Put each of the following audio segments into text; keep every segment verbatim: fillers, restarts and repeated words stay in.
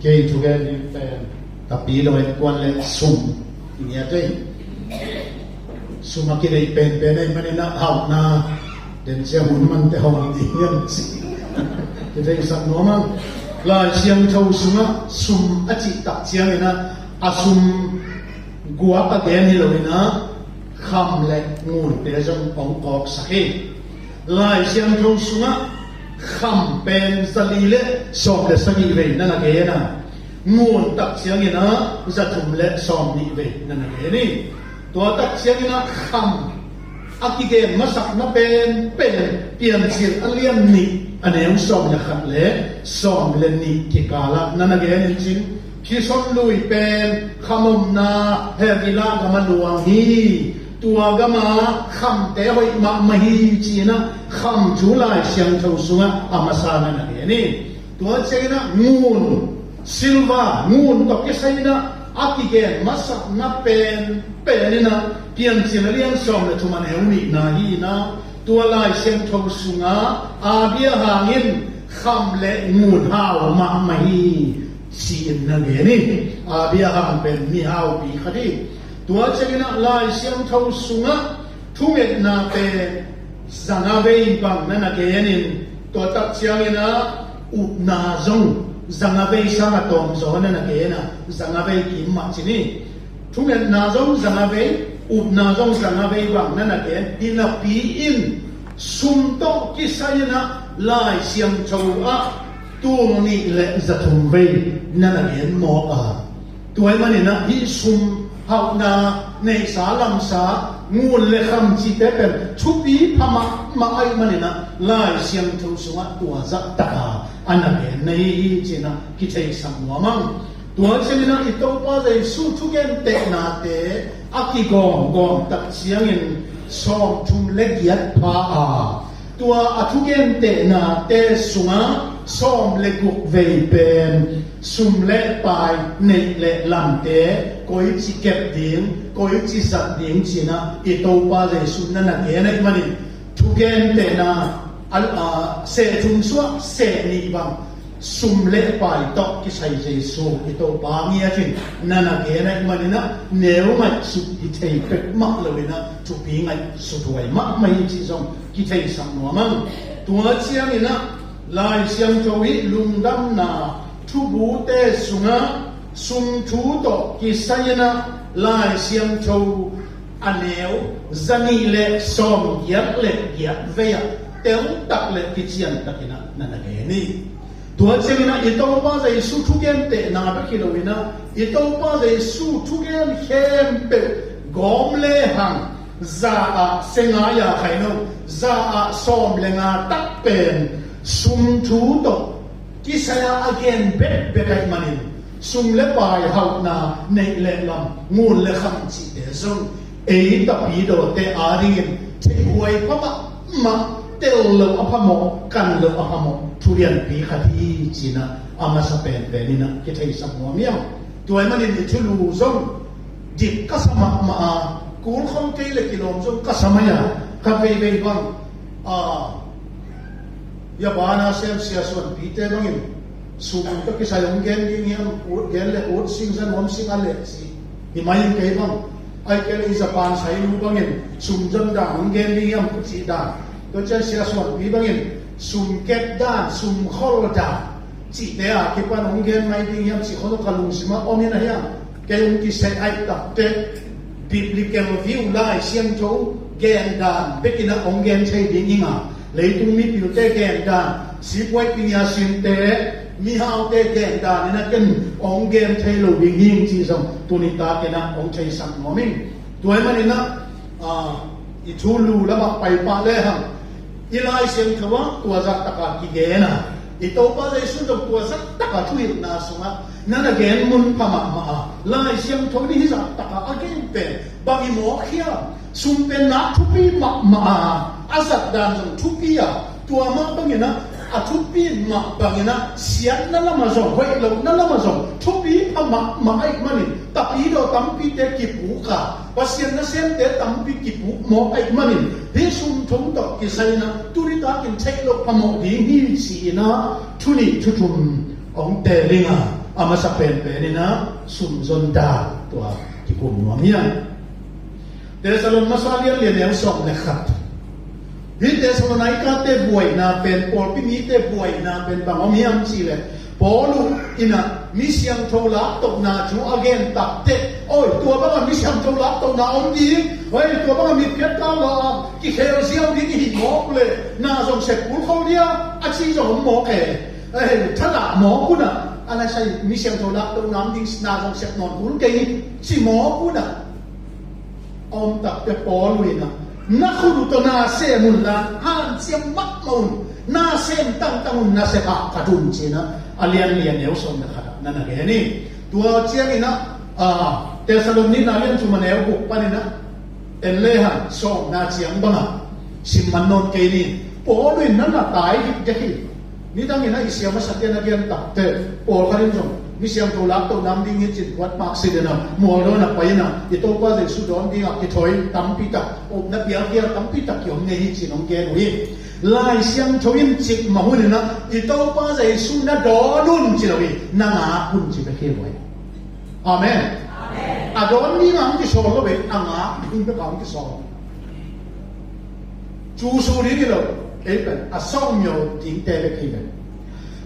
Kei thugen ding pen, tapi lo en kuan le sum. Nia kei sum a kideih penpen ei manina hauhna den sia hun mante hong ding hian ci. Kitheisak nuam ang. Lai Siangtho sungah sum a cih tak ciangina a sum guak a gen hi loina kham le ngunte zong hong kawksak hi. Lai Siangtho sungah kham pen zali le sawm le sagih vei na na gen a, ngun tak ciangina zathum le sawm nih vei na na gen hi. Tua tak ciangina kham a kigen masakna pen pen Piancil a lian nih a neu sawm le khat le sawm le nih kikalah na na gen hi cin. Kison lui pen khamomna Hevila gama luang hi. Tua gama khamte hoih mahmah hi cina kham thu Lai Siangtho sungah a masa na na gen hi. Tua ciangina ngun silva ngun tawh kisaina a kigen masakna pen penina Piancil a lian sawm le thum a neu nihna hi na. Tua Lai Siangtho sungah a bia hangin kham le ngun hau mahmah hi ci-in na gen hi. A bia hang pen mi haupi khat hi. Tua ciangina Lai Siangtho sungah thungetna pen zanga vei bang na na genin tua tak ciangina upna zong zanga vei sanga tawm zaw na na gena zanga vei kim mah cini. Thungetna zong zanga vei, upna zong zanga vei bang na na gen hi napi in sum tawh kisai inah Lai Siangtho ah tul nih le zathum vei na na gen mawk a. Tua ih maninah hih sum hauhna neihsa lamsa ngun le kham cihte pen thupi pha mahmah aih maninah Lai Siangtho sungah tua zah taka a na gen na hi hi cinah kitheisak nuam ang. Tua cianginah i Topa Jesu thugentehnate a kigawmgawm tak ciangin sawmthum le giat pha a, tua a thugentehnate sungah sawm le guk vei pen sum le pai neih le lamte koici kep ding, koici zat ding cinah i Topa Jesu na na gen aih manin thugentehna a, a, seh thum suah seh nih bang sum le pai tawh kisai Jesu i Topa ngiatin na na gen aih maninah neu ngaihsut hi thei pek mah loinah thupi ngaihsut huai mahmah hi cih zong kitheisak nuam ang. Tua cianginah Lai Siangtho hih lungdamna thubute sungah sum thu tawh kisai inah Lai Siangtho a neu zanih le sawm giat le giat vei ah teltak le kiciantakinah na na gen hi. Tua cianginah i Topa Jesu thugentehna bek hi loinah i Topa Jesu thugen khempeuh gawm le hang za ah sengai a khaino za ah sawm le nga tak pen sum thu tawh kisai a a gen bekbek aih manin sum le pai hauhna neih le lam ngun le kham cihte zong ei tapidawte adingin theihhuai pha mahmah, tel lo a phamawh, kan lo a phamawh thulianpi khat hi cinah a masa penpeninah kitheisak nuam hiam? Tua ih manin i thulu zong dik ka sa mahmah a, kul khong kei le kilawm zong ka sa mai a, khat veivei bang a, Japan a sem sia suanpite bangin sum ka kisai hong gen ding hiam, ut gen le ut sing zan hom sing a leh ci hi mai in kei bang. Ai kei le i Japan sai lu bangin sum zon dan hong gen ding hiam ku cih dan. Tua cian sia suanpi bangin sum ket dan, sum khol dan cihte a kipan hong gen mai ding hiam cih khol ka lungsimah om in a hiam? Kei hong kiseh aih takte biblical view Lai Siangtho gen dan bekinah hong gen thei ding inga leitung mipilte gen dan, sipuai pinia sinte mihaute gen dan inah ken hong gen thei lo ding hing cih zong tuni takinah hong theisak nuam ing. Tua ih maninah a, i thulu lamah paipah lehang i Lai Siangtho ah tua zah taka kigen a, i Topa Jesu zong tua zah taka thuhilhna sungah na na gen mun pha mahmah a, Lai Siangtho nih hih zah taka a gen pen bang i mawk hiam? Sum pen nak thupi mahmah a, a zat dan zong thupi a, tua mah banginah a thupi mah banginah siatna lamah zong, hoih lohna lamah zong thupi pha mahmah aih manin tapidaw tampite kipuk a, Pasian nasemte tampi kipuk mawk aih manin hih sum thum tawh kisai inah tuni takin theih loh phamawh ding hi ci-inah thu nih thu thum hong teel ing a. A masa penpen in ah sumzon dan tua kikum nuam hi a. Thessalon masa lian li a neu sawm le khat. Hih Thessalonika-te buaina pen, pawlpi mite buaina pen bang om hiam cih leh, Paul in ah mi siangtho laktohna thu a gen takteh, oi, tua bangah mi siangtho laktohna om ding, oi, tua bangah mitphiat kal lo a kikhel ziau ding i hih mawk leh na zong sep kul kho dia a ci zong om mawk e. Ei, thadah mawk un ah, a na sai mi siangtho laktohna om ding, na zong sep nawn kul kei ci mawk un ah. A om takteh Paul in ah, na khut uh tawh na sem un la, hanciam mahmah un, na sem tangtang un, na sep hahkat un ci-in ah, a lian li a neu sawm le khat ah na na gen hi. Tua ciangin ah, a, Thessalonika lian thum a neu guk panin ah, en le hang, sawmna ciang bangah sim man nawn kei ni. Paul in na na tai dikdek hi. Nidangin ah i sia masate na gen takteh, pawlkhat in zong mi siangtho laktohna om ding hi ci-in kuat maksit in ah, mual dawn ah pai in ah, i Topa Jesu dawn dingah kithawi tampi tak, upna pialpial tampi tak kiom ngei hi ci-in hong gen uh hi. Lai Siangtho in cik mah hun in ah, i Topa Jesu na dawn un ci lo hi, na ngak un ci bek hi uh hi. Amen. Amen. A dawn dingah hong kisawl lo ve, a ngak ding bekah hong kisawl. Cu su ding hi lo, ei pen a sawmnyo dingte bek hi pen.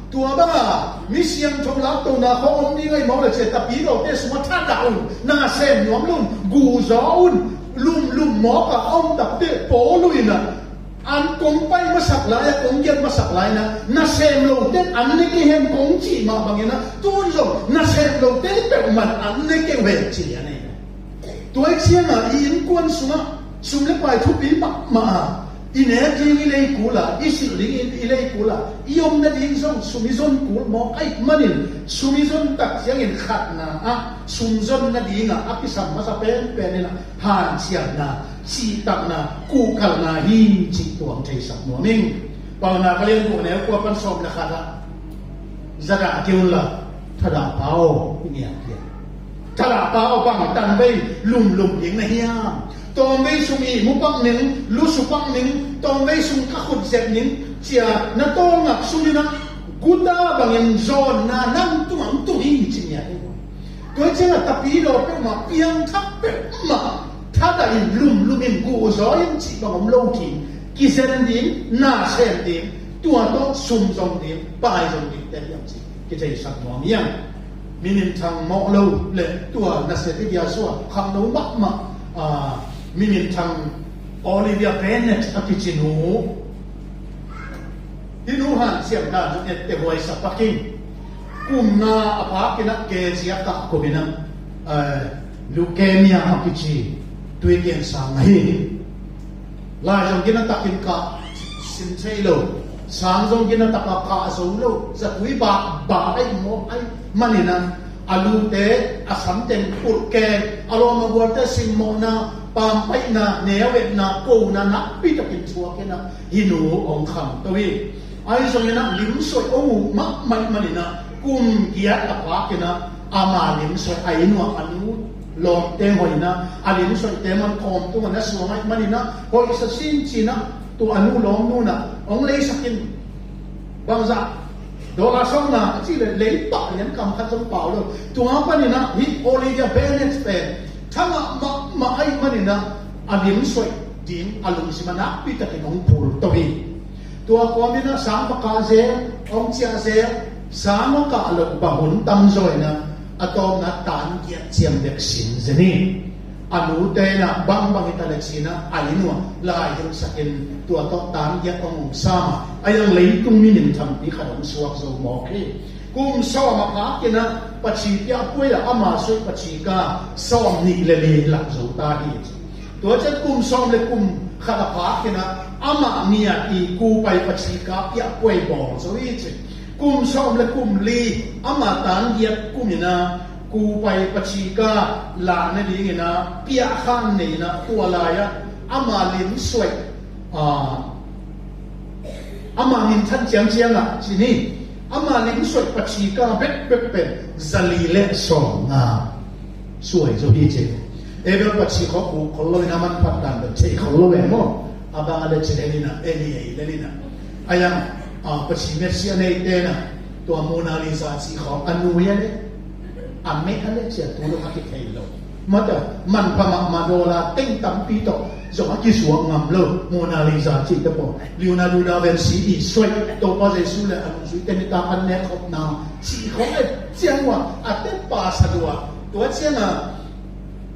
Tua bangah mi siangtho laktohna khawng om ding ahih mawk leh, cia tapilote sungah thadah un, na sem nuam lo un, guhzaw un, lumlum mawkah a om takteh Paul in ah, an kong pai masak lai-ah, kong giat masak lai-in ah, na sem lote an ne kei hen kong cih mah bangin ah, tu-in zong na sem lote peuhmah an ne kei uh hen ci lian hi. Tua hi ciangah i innkuan sungah sum le pai thupi mahmah a, i nek ding i lei kul a, i silh ding i lei kul a, i om nading zong sum i zon kul mawk ahih manin, sum i zon tak ciangin khatna ah sum zon nadingah a kisam masa penpen in ah hanciamna, cihtakna, kuhkalhna hi cih tua hong theisak nuam ing. Paunak a lian guk a neu kua pan sawm le khat ah, zadah kei un la, thadah pah aw, i ngiat hi a. Thadah pah aw, bang tanvei lumlum ding na hiam? Tawmvei sung ihmu pak ning, lusu pak ning, tawmvei sung ka khut zep ning, cia na tawlngak sung in ah guta bangin zawnna nang tungah hong tung hi ci ngiat hi. Tua hi ciangah tapidaw peuhmah, piangthak peuhmah, thadah in, lumlum in, guhzaw in cih bang om lo ding, kizen ding, na sem ding, tua tawh sum zong ding, pai zong dingte hiam cih kitheisak nuam hi ing. Mi minthang mawh lo le tua nasia i biasuah khangno mahmah, a, mi minthang Olivia Bennett a kici nu. Hih nu hanciam dan zong etteh huai sa pak ing. Kum nga a phak in ah, kei zia kah kum in ah, eh, leukemia a kici tui cancer ngah hi. Lai zong gina takin kah sin thei lo. Sang zong gina taka kah zo lo. Zatui bah bah ahih mawk ahih manin ah, a lute, a samteng pulh keng, a lawm a gualte simmawhna, pampaihna, neu-etna, kona nakpi takin thuak in ah, hih nu hong khangto hi. Ahi zongin ah limsuaih hong uh mahmah ahih manin ah, kum giat a phak in ah, ama limsuaih a inn uah a nu lawmte hoih in ah, a limsuaihte man khawm tungah na suang ahih manin ah, hoih sa sin ci-in ah, tua a nu lawmnu in ah hong leisak in. Bangzah dollar sawmna a cih leh lei pah lian, kam khat zong pau lo. Tua panin ah hih Olivia Bennett pen thangah mahmah ahih manin ah, a limsuaih ding a lungsim ah nakpi takin hong phulto hi. Tua kawmin ah sang va kah zel, hong ciah zel, sang va kah loh bang hun tamzaw in ah, a tawpna tan giat ciang bek sin zen hi. A nute in ah bangbang hi ta leh ci-in ah, a inn uah laihilhsak in, tua tawh tan giat hong om sam a, a iang leitung mi minthangpi khat hong suak zo mawk hi. Kum sawm a phak in ah paci piahpuai ah, ama suaih paci ka sawmnih le li lak zo ta hi. Tua ciang kum sawm le kum khat a phak in ah, amah ngiat i kupai paci ka piahpuai bawl zo hi ci. Kum sawm le kum li, amah tan giat kum in ah, kupai paci ka lah nading in ah piahkhan nei in ah, tua lai-ah ama limsuaih, ah, ama minthan ciangciang ah ci ni, ama limsuaih paci ka bekbek pen zali le sawmnga suai zo hi ci. Ei bel paci khawk khol lo in ah, a manphat dan bel thei khol lo ve maw. A bang a le ci le ni na, ei ni ei le ni na. A iang, ah, paci metsi a neite na, Tua Mona Lisa cih khawng a nui a le, a meh a le, cia tu lo a kithei lo. Mata manpha mahmah, dollar teng tampi tawh zong a kisuak ngam lo. Mona Lisa cih te pawl, Leonardo da Vinci i suai, Topa Jesu le a nungzuite nitak an nek khopna cih khawng le, ciang ua a tep pa sa lua. Tua ciangah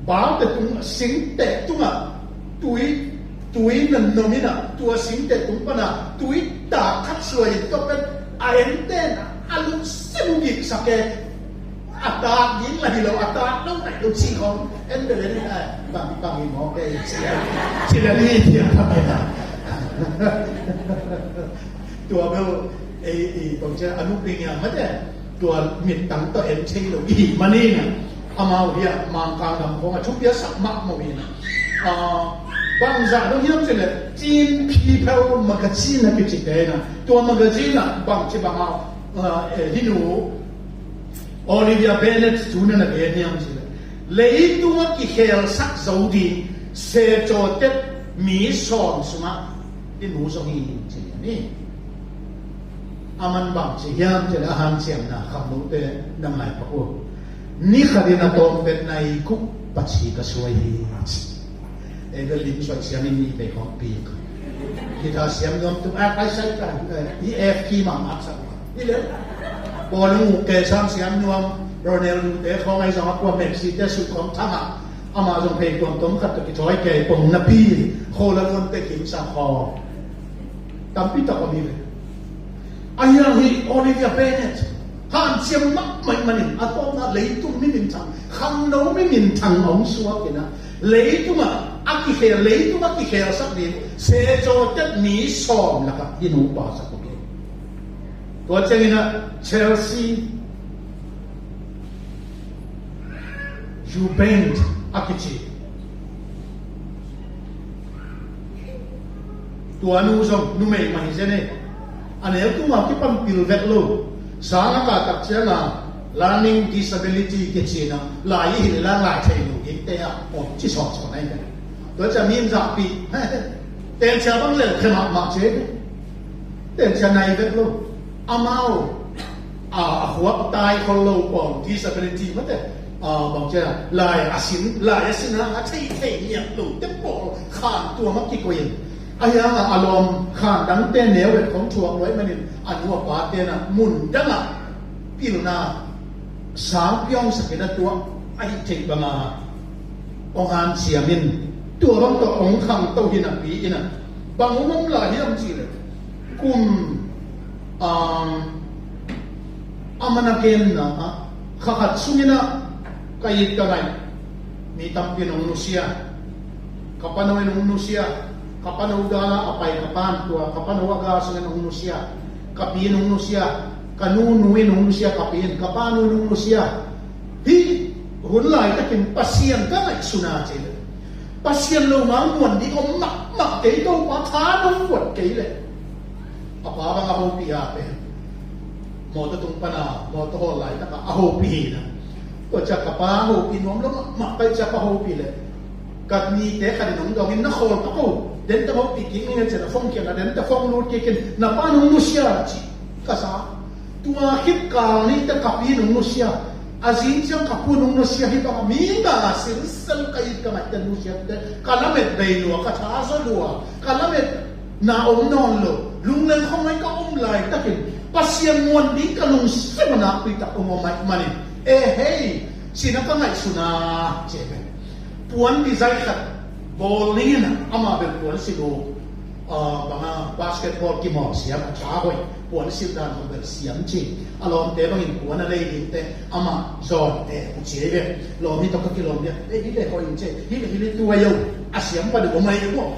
baute tung, singteh tungah tui, tui na nom inah, tua singteh tung panah tui tak khat suai in, tua pen a ente na a lungsim giksak e. A tak ding la hi lo, a tak lo nai lo cih khawng en bel en, eh, bang, bang hi mawk e, ci le, ci le ni, ci le bang hi na. Tua bel ei, ei, bang cia a nupi ngiang mate, tua mittang tawh en thei lo i hih manin a, amau hiah Mangkang gam khawng a thupiasak mahmah in a. Ah, bangzah dong hiam cih leh Teen People magazine a kici te in a, tua magazine ah bangci bang a, ah, eh, hih nu Olivia Bennett tu na na gen hiam cih leh, leitung a kikhelsak zo ding secawtet mi sawm sungah hih nu zong hi, ci ni. A man bang ci hiam cih leh, a hanciamna khangnote na ngai pak uh. Ni khat in a tawm pen nai guk paci ka suai hi, ci. Ei bel lim suai siam in ni bei khawng pik. Guitar siam nuam tuk, a, kai sai kai, eh, i F key mah maksak uh. Hi le. Bawlung uk ke sang siam nuam, Ronaldo te khawng ai zong a kua, Messi te sut khawng thang a. Amah zong phei tuamtuam khat tawh kithawi kei pong napi, kho la luan te kim sang khaw. Tampi tak om hi ve. A hiang hi Olivia Bennett. Hanciam mahmah manin, a tawpna leitung mi minthang, khangno mi minthang a hong suak in a, leitung a, a kikhel, leitung a kikhelsak ding secawtet mi sawm lakah hih nu pa sak uh hi. Tua ciangin a Chelsea Eubank a kici, tua nu zong numei mah hi zen e. A neu tungah kipan pil vek lo. Sang a kah tak ciangah learning disability kici in a, lai i hilh lang lai thei lo dingte ah om ci sawtsawt na hi ve. Tua ciang mi in zahpih. Tenchia bang lel khe mahmah ci hi ve. Tenchia nai vek lo. Amau a, a huap tai khol lo pawl, disability mate, a, bang cia, lai a sin, lai a sin a, a thei thei ngiat lo te pawl khan tuam a kikoih in. A hiangah a lawm khan dangte neu et khong thuak luai manin, a nu a pate na mun dangah pilna sang piawngsak in a, tua a hih theih banga hong hanciam in, tua bang tawh hong khangto hi napi in a, bang hong om lai hiam cih leh, kum, um, a man a genna ah, kha khat sungin a, ka it ka ngaih mi tampi in hong nusia. Ka pano in hong nusia. Ka pano gal a pai ka pan tua, ka pano a gal sungin hong nusia. Ka pi in hong nusia. Ka nu nu in hong nusia, ka pi in. Ka pa nu in hong nusia. Hih hun laitakin Pasian ka ngaihsun a, ci leh, Pasian lo ma muan ding om mahmah kei, Topa tha nong muan kei leh. A pa bang a hopih a pen, mawtaw tung pana mawtaw hawl laitakah a hopih hi na. Tua ciah ka pa hopih nuam lo mahmah, pai ciah ka hopih leh, ka nite khat in hong dawngin, na khawl ka ko, den teng hopih kik ning e, ci-in a phone kiangah den teng phone lut kikin, na pa nong nusia, ci ka sa. Tua khit kal ni teh ka pi nong nusia, a zing ciang ka pu nong nusia, hih bangah mi nga silsel ka it ka ngaihte nusia teh, ka lamet bei lua, ka tha zaw lua, ka lametna om nawn lo, lungleng khuangai ka om laitakin Pasian muan ding ka lungsim ah nakpi tak om a om ahih manin, e hei, ci-in a ka ngaihsun a, ci ve. Puan design khat bawl ning in a, amah bel puan silh uh, ah, bang a basketball kimawl siam a tha hoih, puan silh dan hoih bel siam ci. A lawmte bangin puan a lei dingte amah zawn e uh ci ei ve. Lawm hi tawh ka kilawm dia, e, hi le hoih in ci, hi le, hi le tua yo, a siam pa deuh om ai deuh maw.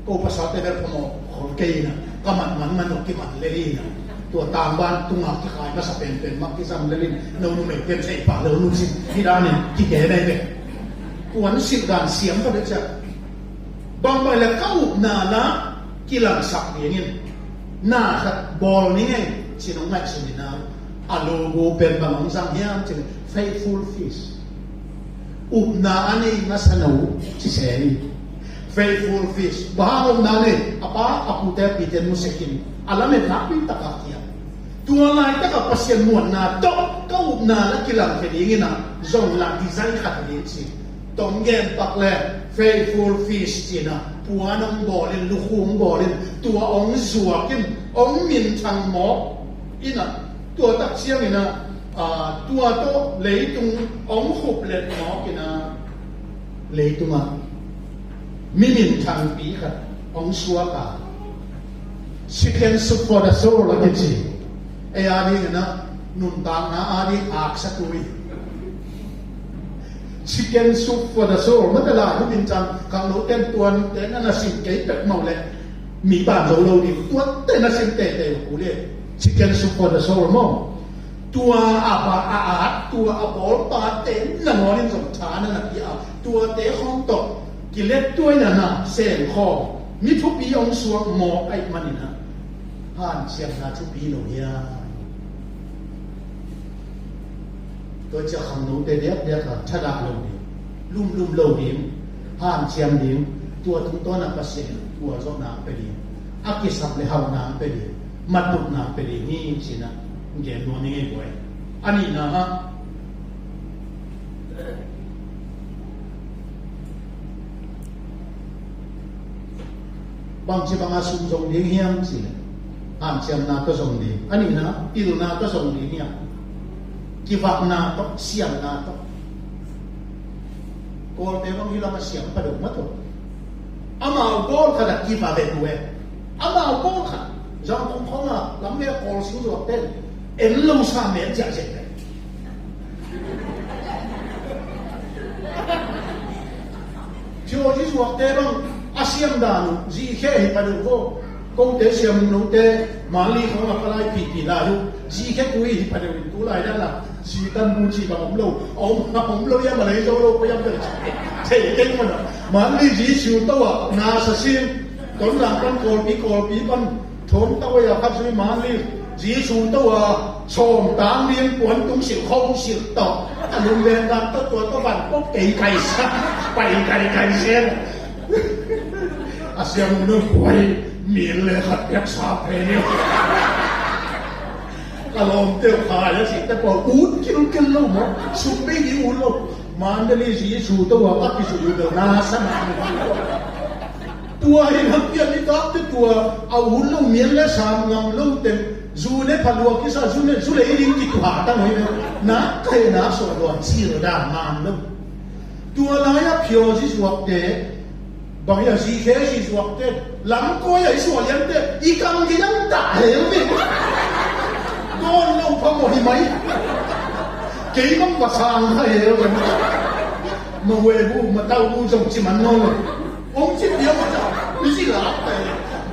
Ko pasal te bel phamawh khol kei in a, ka man man man uh kiman lel in a. Tua tangban tungah kikhai masa penpen mah kizang lel in, no numei pen thei pah lo nuam sin, hih danin kigen ai ve. Puan silh dan siam pa deuh ciah. Bangbang leh ka upna la kilangsak dingin na khat bawl ning ei, ci-in hong ngaihsun in a, a logo pen bang hong zang hiam cih leh Faithful Fish. Upna a nei masa no, ci se hi. Faithful Fish. Bang hang upna nei, a pa, a pute, a pite nusia khin, a lamet nakpi takah kiam. Tua laitakah Pasian muanna tawh ka upna la kilangkhia dingin ah zong la design khat hi ding ci. Tong gen pak le faithful fish ci-in ah puan hong bawl in, lukhu hong bawl in, tua hong zuak in, hong minthang mawk in ah, tua tak ciangin ah, aa, tua tawh leitung hong khuplet mawk in ah, leitungah mi minthangpi khat hong suak a, chicken soup for the soul a kici. Ei a dingin ah nuntakna a ding aksa tui. Chicken soup for the soul. Mate lai, nu minthang khangnote in tuante na na sim kei pek mawk leh mi ban zo lo ding. Tuante na sim teitei uh le chicken soup for the soul maw. Tua a ba a at, tua a bawlpate in nangawn in zong tha na na pia a, tuate khawng tawh kilet tuaina na sem khawng mi thupi hong suak mawk ahih manin ah hanciamna thupi lo hiam? Tua ciang khangnote diakdiak a thadah lo ding, lumlum lo ding, hanciam ding, tua tungtawn ah Pasian in gualzawhna hong pia ding, a kisap le hauhna hong pia ding, matutna hong pia ding hi ci-in ah gen nuam ing ei guai. A nihna ah, bangci banga sum zong ding hiam cih leh hanciamna tawh zong ding. A nihna, pilna tawh zong ding hiam? Kivakna tawh, siamna tawh. Kawlte bang hih lamah siam pha deuh mah tawh. Amau bawl khat ah kiva vet uh e. Amau bawl khat. Zangkong khawng ah lam ve, Kawl sing zuakte en lo sa, men ziahziah te. Theology zuakte bang a siam dan uh zikhe hi pha deuh vo. Kote siam uh, note Manli khawng a palai pipi lai uh zikhe tui hi pha deuh in, tu lai dan a sitan mu cih bang om lo. Om, om lo ia, Malay zo lo pah ia, thei keng man a. Manli Jesu to a na sa sin, Tonzang pan Kawlpi, Kawlpi pan Thawm tawh a khat zui, Manli Jesu to a sawm tang ding puan tung silh khawng silh tawh, a lunglen dan tawh tua tawh van pawh kei kai sa, pai kai kai sen. A siam nu kuai min le khat piak sa pen ni. Ka lawmte uh khai a site pawl ut kilkil lo maw, sum bei ding ut lo. Mandalay Jesu to a ka kizui uh bel na sa na. Tua hi hang pian i takte tua a ut lo, mian le sam ngam lo teng, zu le pha lua kisa, zu le, zu le i ding kituha ta ngoi ve. Na ka he na suah lua cil da ngam lo. Tua lai a phio zi zuakte, bang hi a zikhe zi zuakte, lam koi a i suah liante i kam ki dang ta he ve. Dawn lo pha maw hi mai. Kei bang va sang kha he ve. Ma we bu, ma tau bu zong ci man nawn lo. Hong ci piak mah ta, mi ci lak ta.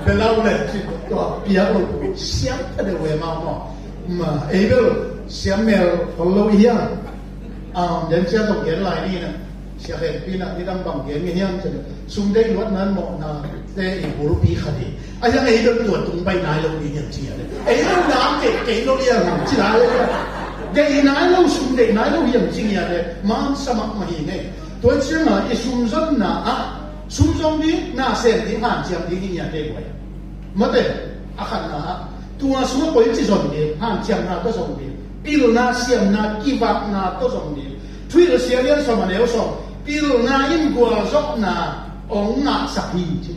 Belau le ci tua piak lo, siam ta de we ma maw. Ma, ei bel siam mel khol lo hiam. Ah, den sia zong gen lai ni na. Sia gen pi na, ni dang bang gen nge hiam ci le. Sum deih luat nan mawhna te i bulpi kha di. A hiang ei bel tua tung bai nai lo ni hiam ci a le. Ei lo nam kei, kei lo liang ci lai le. Deih nai lo, sum deih nai lo hiam ci ngia le. Man sa mah mah hi nge. Tua ciangin i sum zonna ah, sum zong ding, na sem ding, hanciam ding hi ngiate guai. Mate, a khatna ah, tua sungah koici zon ding, hanciamna tawh zong ding, pilna, siamna, kivakna tawh zong ding. Thuhilh Sia lian sawm a neu sawm, pilna in gualzawhna hong ngahsak hi ci.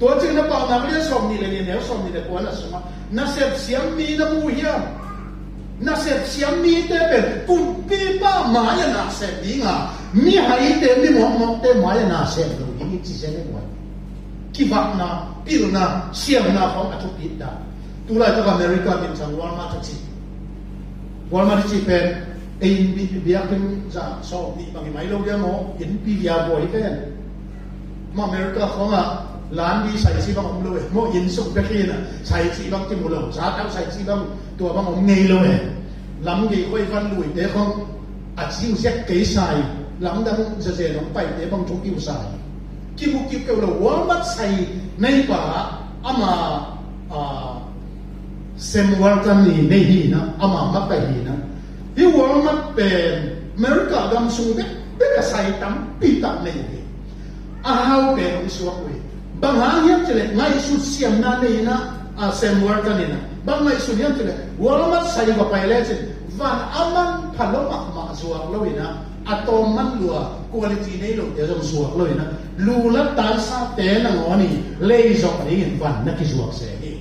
Tua ciang Paunak lian sawm nih le nih, neu sawm nih le kua na sungah, nasep siam mi na mu hiam? Nasep siam mite pen kumpipa mai-ah nasep ding a, mihaite, mi mawkmawkte mai-ah nasep lo ding hi ci zen e guai. Kivakna, pilna, siamna khawng a thupit dan. Tulaitak America minthang Walmart a ci. Walmart i cih pen ei inn bi-, biakinn za sawm nih bang hi mai lo dia maw, innpi bia buai pen. Maw America khawngah lanbi saici bang om lo e. Maw inn sung bek hi na, saici bang kimu lo, zatau saici bang tua bang om ngei lo e. Lamgei khuai van luite khawng a ciu zek kei sai, lamdang zazen hong paite bang thu kiu sai. Kimu kiu keu lo, Walmart sai neipa ama, a, Sam Walton ni nei hi na, ama makai hi na. Hih Walmart pen America gam sung bek bek a sai tampi tak nei hi. A hau pen hong suak uh hi. Bang hang hiam cih leh ngaihsut siamna nei na, a, Sam Walton in a, Bang ngaihsun hiam cih leh Walmart sai va pai lecin van a manpha lo mahmah zuak lo in ah, a tawm man lua, quality nei lote zong zuak lo in ah, lulat tansate nangawn i lei zawh dingin van na kizuak se hi.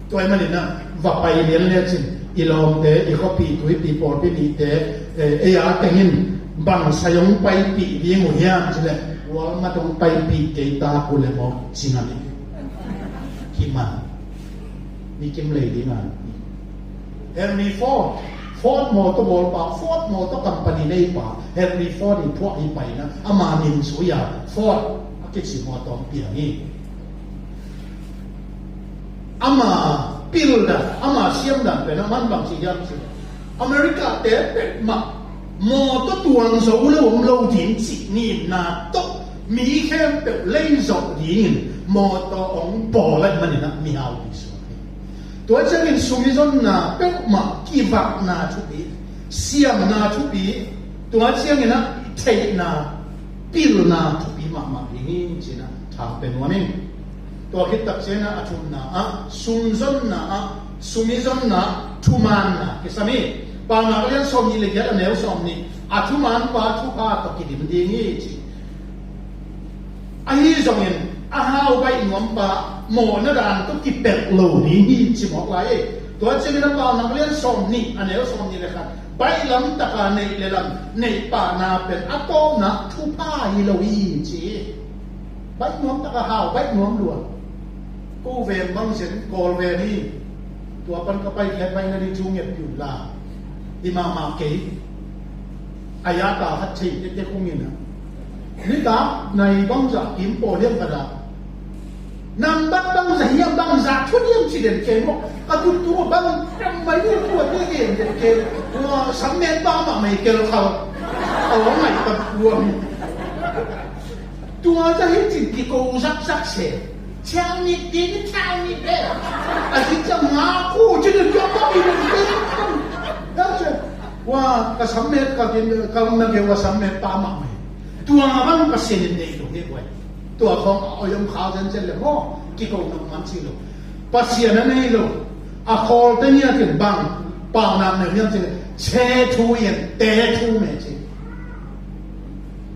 Tua ahih manin ah va pai lian lecin i lawmte, i khuapi, tuipi, pawlpi mite, eh, ei a teng in bang sai hong paipih ding uh hiam cih leh Walmart hong paipih kei ta uh leh maw ci ngam hi. Kiman. Mi kim lei ding a. Henry Ford, Ford mawtaw bawlpa, Ford mawtaw company neipa, Henry Ford in phuah hi pai in ah, ama min zui a Ford a kici mawtaw hong piang hi. Ama pildan, ama siamdan pen a man bang ci hiam cih leh America-te peuhmah mawtaw tuang zo lo om lo ding cih ngimna tawh mi khempeuh lei zawh dingin mawtaw hong bawl ahih manin ah mihaupi suak hi. Tua ciangin sumizonna peuhmah kivakna thupi, siamna thupi, tua ciangin ah theihna, pilna thupi mahmah ding hi ci-in ah tha pia nuam ing. Tua khit tak ciangin ah a thumna ah sumzonna ah, sumizonna ah thumaanna kisam hi. Paunak a lian sawmnih le giat, a neu sawmnih, a thumaanpa thupha tawh kidim ding hi ci. Ahi zongin a hau baih nuampa mawhna dan tawh kipelh lo ding hi ci mawk lai hi. Tua ciangin a Paunak a lian sawmnih, a neu sawmnih le khat, baih lamtaka neih le lam neih pahna pen a tawpna thupha hi lo hi ci hi. Baih nuamtaka hau, baih nuam lua. Ko veng bang zen, Kawl veng hi. Tua pan ka paikhiat baih nading thu ngetpih un la. Hi mahmah kei. A ya ta khat thei tete kong in ah. Nitak nai bangzah kim pawl hiam ka dah. Nambat bangzah hiam, bangzah thu hiam ci den kei maw. Ka tuttu bang tam mai hiam tua te gen den kei. Tua sammet pa mahmah i kel khal. A ong ngai ka tua mi. Tua zah hi cin kiko zakzak se. Thiang nit ding, thiang nit ding. A cin ciang nga ku cin in tua pa mi ding ding. Tua ciang wa ka sammet ka kin ka na ke wa sammet pa mahmah hi. Tua bang Pasian in nei lo hi guai. Tua khawng a oyom khau zenzen le maw kiko nak man ci lo. Pasian a nei lo. A khawlte ni a kin bang Paunak neu hiam cin le che thu yen te thu me ci.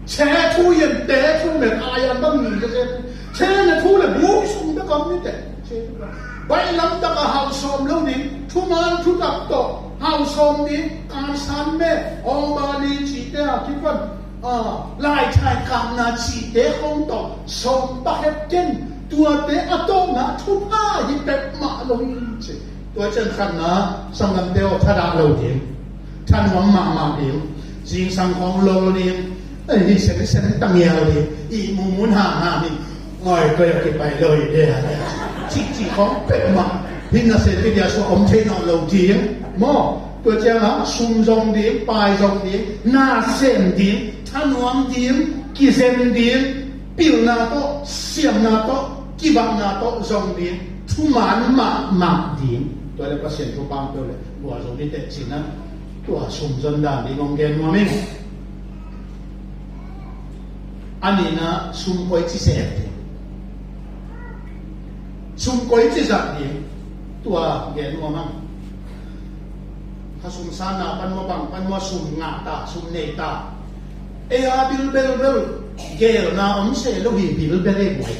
Che thu yen te thu me, a yan bang ni che che ne thu le bu sung te kam ni te. Baih lamtaka hau sawm lo ding, thuman thutak tawh hau sawm ding, kansan me, awbali cihte a kipan, a, laithai kamna cihte khawng tawh sawm pahep ken, tuate a tawpna thupha hi peuhmah lo hi ci. Tua ciang khatna, sanggamte aw thadah lo ding. Thanuam mahmah ding, zingsang khawng lol ding, ei, hi sen sen tangial ding, i mumun hang hang ding, ngoi koi a kipai lo i ding, cihcih khawng pek mah, hi na se ti dia sua om thei nawn lo ding, maw, tua ciang a sum zong ding, pai zong ding, na sem ding, thanuam ding, kizem ding, pilna tawh, siamna tawh, kibakna tawh zong ding, thuman mahmah ding, tua le Pasian thupha peuh le gualzo ni teh cihna. Tua sum zon dan ding hong gen nuam ing. A nihna sum koici sep ding, sum koici zat ding, tua gen nuam ang. Kha sum sanna pan mua bang pan mua sum ngah ta, sum nei ta. Ei a bilbel bel gelna om se lo hi bilbel e guai.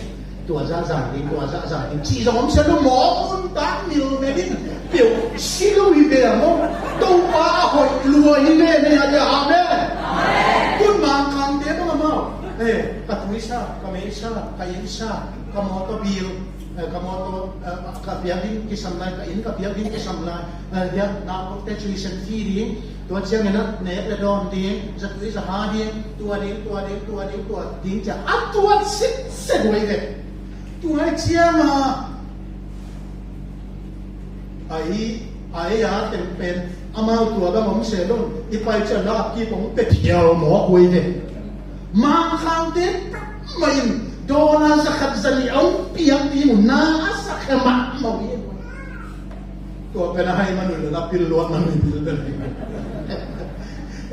Tua zah zang ding, tua zah zang ding. Cih zong om se lo mawk un tak mil me ding. Piu si lo hi ve a maw. Topa a hoih lua hi ve ne a dia amen. Kun mangkangte bang a mau. Eh, ka tuisa, ka meisa, ka insa, ka mawtaw bil, eh, ka mawtaw, eh, ka piak ding kisam lai, ka inn ka piak ding kisam lai. Eh, dia, na ko te tuition fee ding. Tua ciangin a nek le dawn ding, zatui zaha ding, tua ding, tua ding, tua ding, tua ding cia a tuat sitset huai ve. Tua ciang a ai, ai a teng pen amau tua bang om se lo, i pai ciang la a kip hong pe phial mawk huai ve. Mangkangte mah in dollar za khat za nih a hong piak ding uh na a sak he mahmah uh hi. Tua pen a hai man uh le la pil luat man uh pil pen.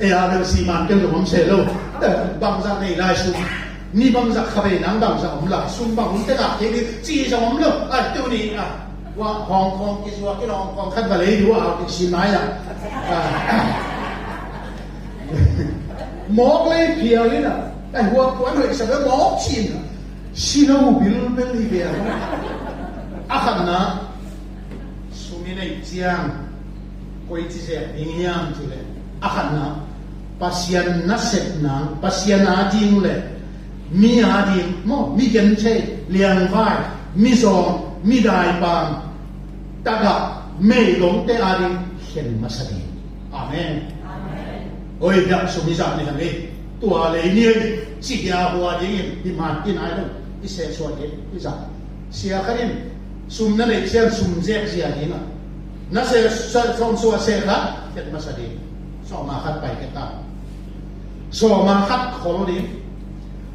Ei a bel si man ken zong om se lo. Bangzah nei lai sum, ni bangzah kha bei nang bangzah om lai sum bang hong tengah kei ding ci zong om lo. A tu ni a Hua Hong Kong kizuak in Hong Kong khat va lei dua au ti sin mai a. Mawk lei phial in a. Ai hua kuan hoih sa ve mawk sin a. Sino bilbel hi ve a. A khatna sum i neih ciang koici zek ding hiam cih leh a khatna Pasian nasepna, Pasian ading le mi ading maw, mi genthei, liangvai, mi zawng, mi daipam, tagah, meigongte ading khen masa ding. Amen. Oi, biak sum i zak ni hang ei. Tua lei ni ei. Ci hia hua ding in hi man hi nai lo. I sehsuah ding i zak. Sia khat in sum na neih ciang sum zek zia ding a, na seh sawm suah seh khat khen masa ding. Sawma khat pai khe ta. Sawma khat khol ding.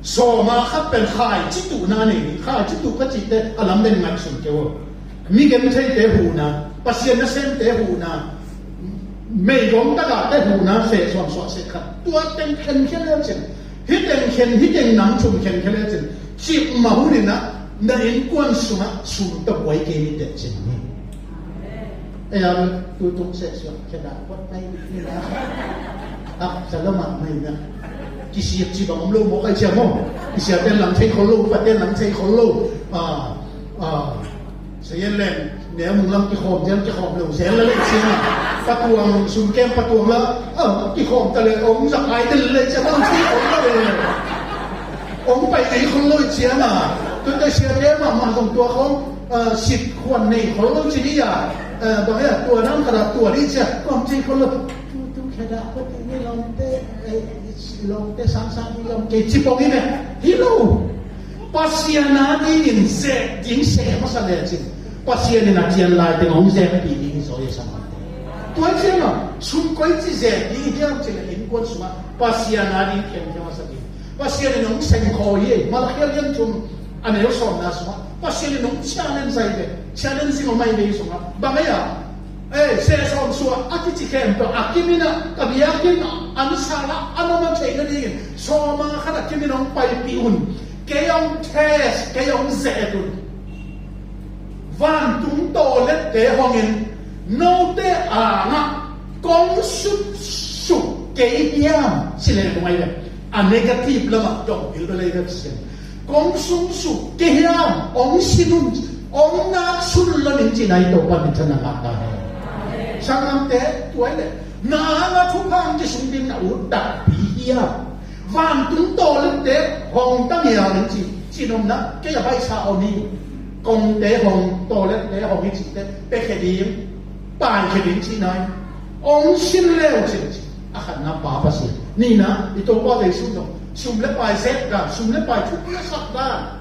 Sawma khat pen khaici tuhna nei ding. Khaici tuh ka cihte a lam den ngaihsun kei uh. Mi gentheite huhna, Pasian nasemte huhna, meigong tagahte huhna seh sawm suah seh khat. Tua teng khen khe le cin. Hih teng khen, hih teng nam thum khen khe le cin. Cih mah hun in a, na innkuan sungah sum tawh buai kei ni teh cin ni. Ei a, tu tung seh suah khe dah kuat mai ni na. A, sa lo mah mai na. Kisiat ci bang om lo mawk ai cia maw. Kisiat ten lam thei khol lo, upa ten lam thei khol lo. A, a. Sa yen leng, neu mung lam kikhawm, zen kikhawm lo, zen la leh ciang a. Patuang, sum kem patuang la, a, kikhawm ta leh, ong zak ai tel leh ciang, ong thei khol lo leh. Ong pai thei khol lo ciang a. Tuate siate mahmah zong tua khawng, a, sit khuan nei khol lo ci dih a. A, bang hia, tua nam khat a tua dih ciang, kawm thei khol lo. Tu, tu, kheda, khot, ni lawmte, eh, lawmte, sang, sang, ni lawmte, ci pong in eh. Hi lo. Pasian a dingin zek ding seh masa lecin Pasian in a cian lai teng hong zekpih ding hi zaw hi a sa mah. Tua hi ciang a sum koici zek ding hiam cih leh innkuan sungah Pasian a ding khemkhia masa ding. Pasian in hong seng khawi hi. Malakhia lian thum a neu sawmna sungah Pasian in hong challenge zai ve. Challenge zing hong mai ve hi sungah bang ei a Eh, seh sawm suah a kici khempeuh a kim in a, ka biakinn an sal ah an om a theih nadingin sawma khat a kim in hong paipih un. Kei hong test, kei hong zet un. Vantung tawlette hong in note angah kong suksuk kei hiam ci leh kong ai ve. A negative lamah dong bil bel ei ve Pasian. Kong sungsuk kei hiam, ong sin un, ong nak sun lo ning ci-in a i Topa min than a ngak ta hen. Sanggamte, tua hi leh na ang a thupha hong kisung ding na ut takpi hiam? Vantung tawlette hong ta ngial ning ci, ci-in om na, kei a baihsa om hi. Kongte hong, tawlette hong hi cihte, pia khe ding, pai khe ding cihna hi. Ong sin leu cin ci. A khatna Pa Pasian. Nihna, i Topa Jesu zong sum le pai zek dan, sum le pai thupi a sak dan.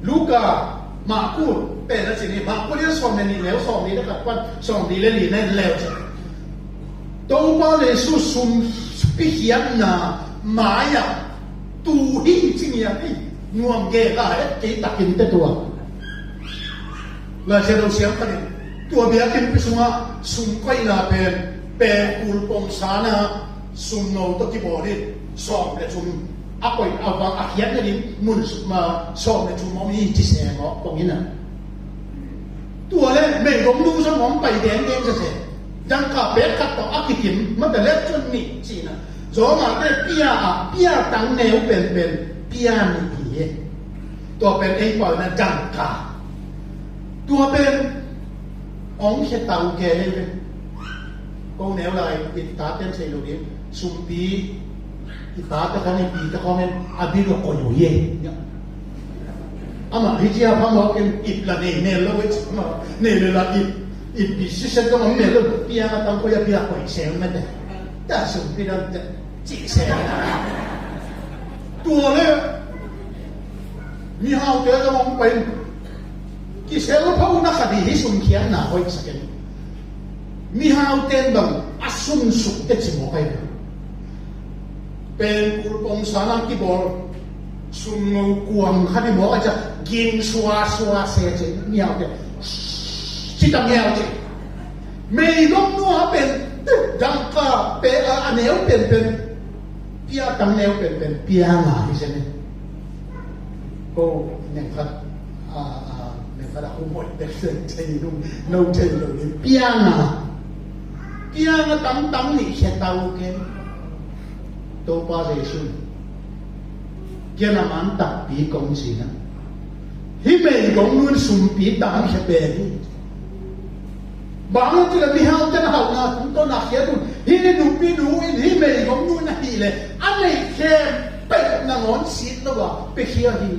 Luka, Marku pen a ci ni, Marku lian sawm le nih neu sawmli le khat pan sawmli le li na en leu cin. Topa Jesu sum pikhiatna mai-ah tu hi ci ngiat hi. Nuam gega et kei takin te tua. Laisiangtho siam khat in tua biakinnpi sungah sum koihna pen pengkul pongsa-na sumno tawh kibawl in sawm le thum a koih a vang a khiat nading mun sum a sawm le thum om hi ci seng aw pong in a. Tua le meigongnu zong hong pai dengdeng sese. Dangka pek khat tawh a kikim mate le cun nih ci-in a. Zawmate pia ah pia tang neu penpen pia nih hi. Tua pen ei pau na dangka. Tua pen ong khia tau ke hei ve. Ko neu lai i tate in thei lo ding. Sumpi i tate khong i pite khong in a bil uh koih uh hi. Amah hi cia phamawk in ip la nei nel lo i ci mah nei lo la ip ip pi siset zong om nel lo pia a tang koih a pia koih seng mate. Ta sumpi dan te. Cih se. Tua le mihaute zong hong pai in kisel pho na khat hi hi sumkhiatna hoih sak in. Mihaute in bang a sumsuk te ci mawk ahi. Pengkul pongsa na kibawl sumngo kuang khat hi mawk a ciah ging suasua se ci mihaute. Ci ta ngiau ci. Meigong nua pen dangka pe a a neu penpen pia tang neu penpen pia nga hi se ne. Ko neng khat a a neng Dah hu hoih bek thei ding, no thei lo ding. Piang a, piang a tamtam nih khia ta uh kei. Topa Jesu kiang a man takpi kong ci na. Hih meigong nu in sumpi tangkhia pen hi. Bang hang hiam cih leh mihaute na hauhna tungtawn a khia un. Hih nupi nu in hih meigong nu in ahih leh a neih khempeuh nangawn sit lo a piakhia hi.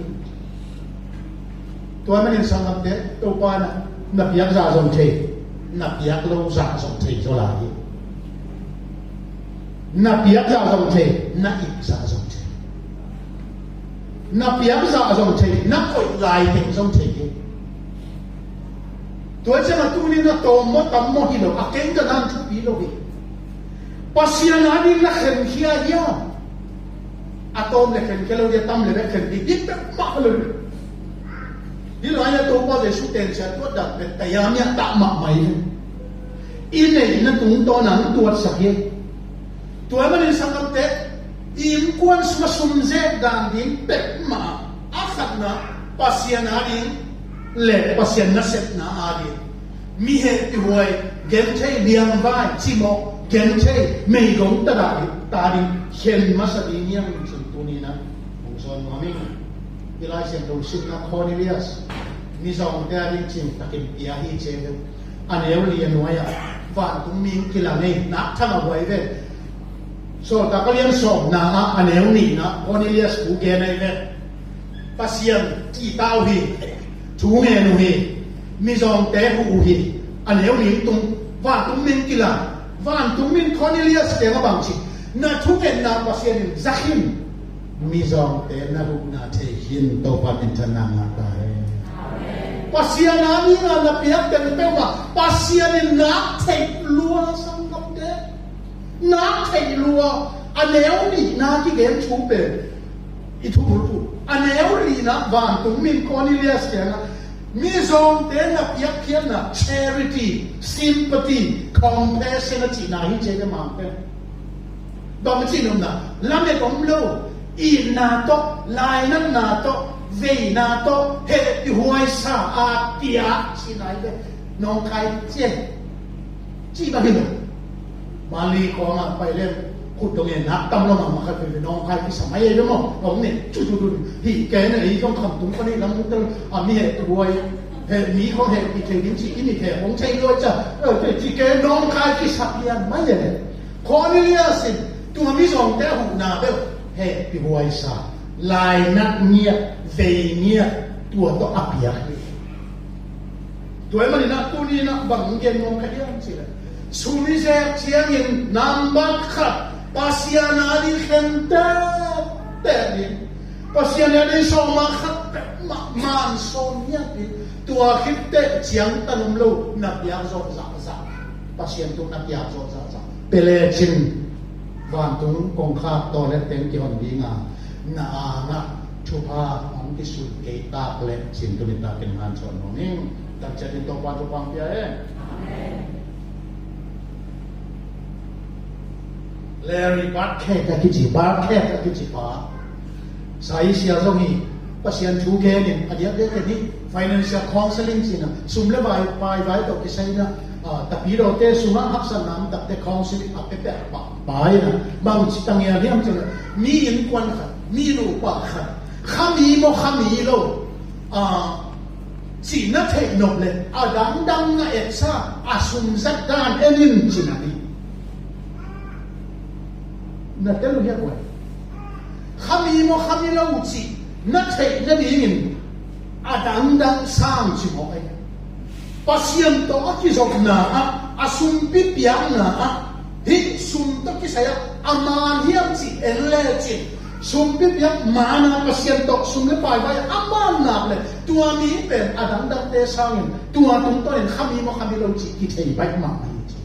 Tua manin sanggamte, Topa in na piak zah zong thei, na piak lo zah zong thei zaw lai hi. Na piak zah zong thei, na ip zah zong thei. Na piak zah zong thei, na koih lai teng zong thei hi. Tua ciang a tuni-in a tawm maw tam maw hi lo, a keng ka dan thupi lo hi. Pasian ading na khenkhia hiam? A tawm le khenkhia lo dia, tam le bek khenkhia hi peuhmah lo hi. Hih lai-ah Topa Jesu teensia tuat dan pen tayamia tah mahmah hi. I neihna tungtawn a hong tuatsak hi. Tua ahih manin sanggamte, i innkuan sung a sum zek dan ding peuhmah a khatna Pasian ading le Pasian nasepna ading. Mi hehpihhuai, genthei, liangvai, cimawh, genthei, meigong ta ding, ta ding khen masa ding hiam cih tuni-in hong sawl nuam ing. I Lai Siangtho simna Cornelius, mizawngte ading cing takin pia hi ci ve. A neu li a nuai-ah vantung mi hong kilang hi, nak thang a huai ve. Sawltak a lian sawmna ah a neu nihna Cornelius thu gen ahi ve. Pasian kihta uh hi, thu ngen uh hi, mizawngte huh uh hi, a neu li tung, vantung mi hong kilang, vantung mi in Cornelius kiangah bang ci, na thungetna Pasian in za khin, mizawngte na huhna thei khin, Topa minthanna ngah ta hen. Pasian ading a na piak teng peuhmah Pasian in nak theih lua, sanggamte. Nak theih lua, a neu nihna kigen thu pen i thubulphuh. A neu lina vantung mi in Cornelius kiangah mizawngte na piakkhiatna, charity, sympathy, compassion a cihna hi ci ve, Mangte. Bang ci nuam na, lamet om lo, itna tawh, lainatna tawh, veina tawh, hehpihhuaisa a piak cihna hi ve. Nawngkai ci e. Cih bang hi lo. Mali kawngah pai leng khut dong e, nak tam lo mah, mah khat veve nawngkai kisa mai e ve maw. Hong ne cucu dun hi, kei na ei zong khamtung pan hi lam tel a, mi hehpihhuai, heh mi khong hehpih thei ding cih i mit heh hong thei lua cia. Ci kei nawngkai kisa lian mai e. Cornelius in tua mizawngte a huhna beuh hehpihhuaisa, lainat ngiat, vei ngiat, tua tawh a piak hi. Tua ahih manin ah tuni-in ah bang gen nuam ka hiam cih leh, sum i zek ciangin nambat khat Pasian ading khen tektek ding, Pasian ading sawm a khat peuhmah man sawm ngiat ding. Tua khit teh ciangtan om lo na piak zawh zahzah, Pasian tung na piak zawh zahzah. Pia lecin vantung kongkhak tawlet teng kihon ding a, na angah thupha hong kisun kei tak leh cin, tuni takin hanchuan nuam ing. Tanciat in Topa thupha hong pia hen. Larry Barkek a kici, Barkek a kici pa, sai sia zong hi, Pasian thu gen in, a diakdiak in hi, financial counseling cihna, sum le vai, paivai tawh kisai in ah, a, tapidawte sungah haksatna om takte counseling a piapia pa, pa in ah, bang ci tangial hiam cih leh, mi innkuan khat, mi nupa khat, khami maw khami lo, a, cih na theih nop leh a dangdang na etsa a sum zat dan en in cihna hi. Na tel uh hiam? Khami maw khami lo cih na theih nadingin a dangdang sang cimawh ei. Pasian tawh a kizopna ah, a sumpi piakna ah, hih sum tawh kisai ah a man hiam cih en lecin, sumpi piak man a Pasian tawh sum le paivai a man nak leh tua mi pen a dangdangte sangin tua tungtawnin khami maw khami lo cih kithei baih mahmah hi ci.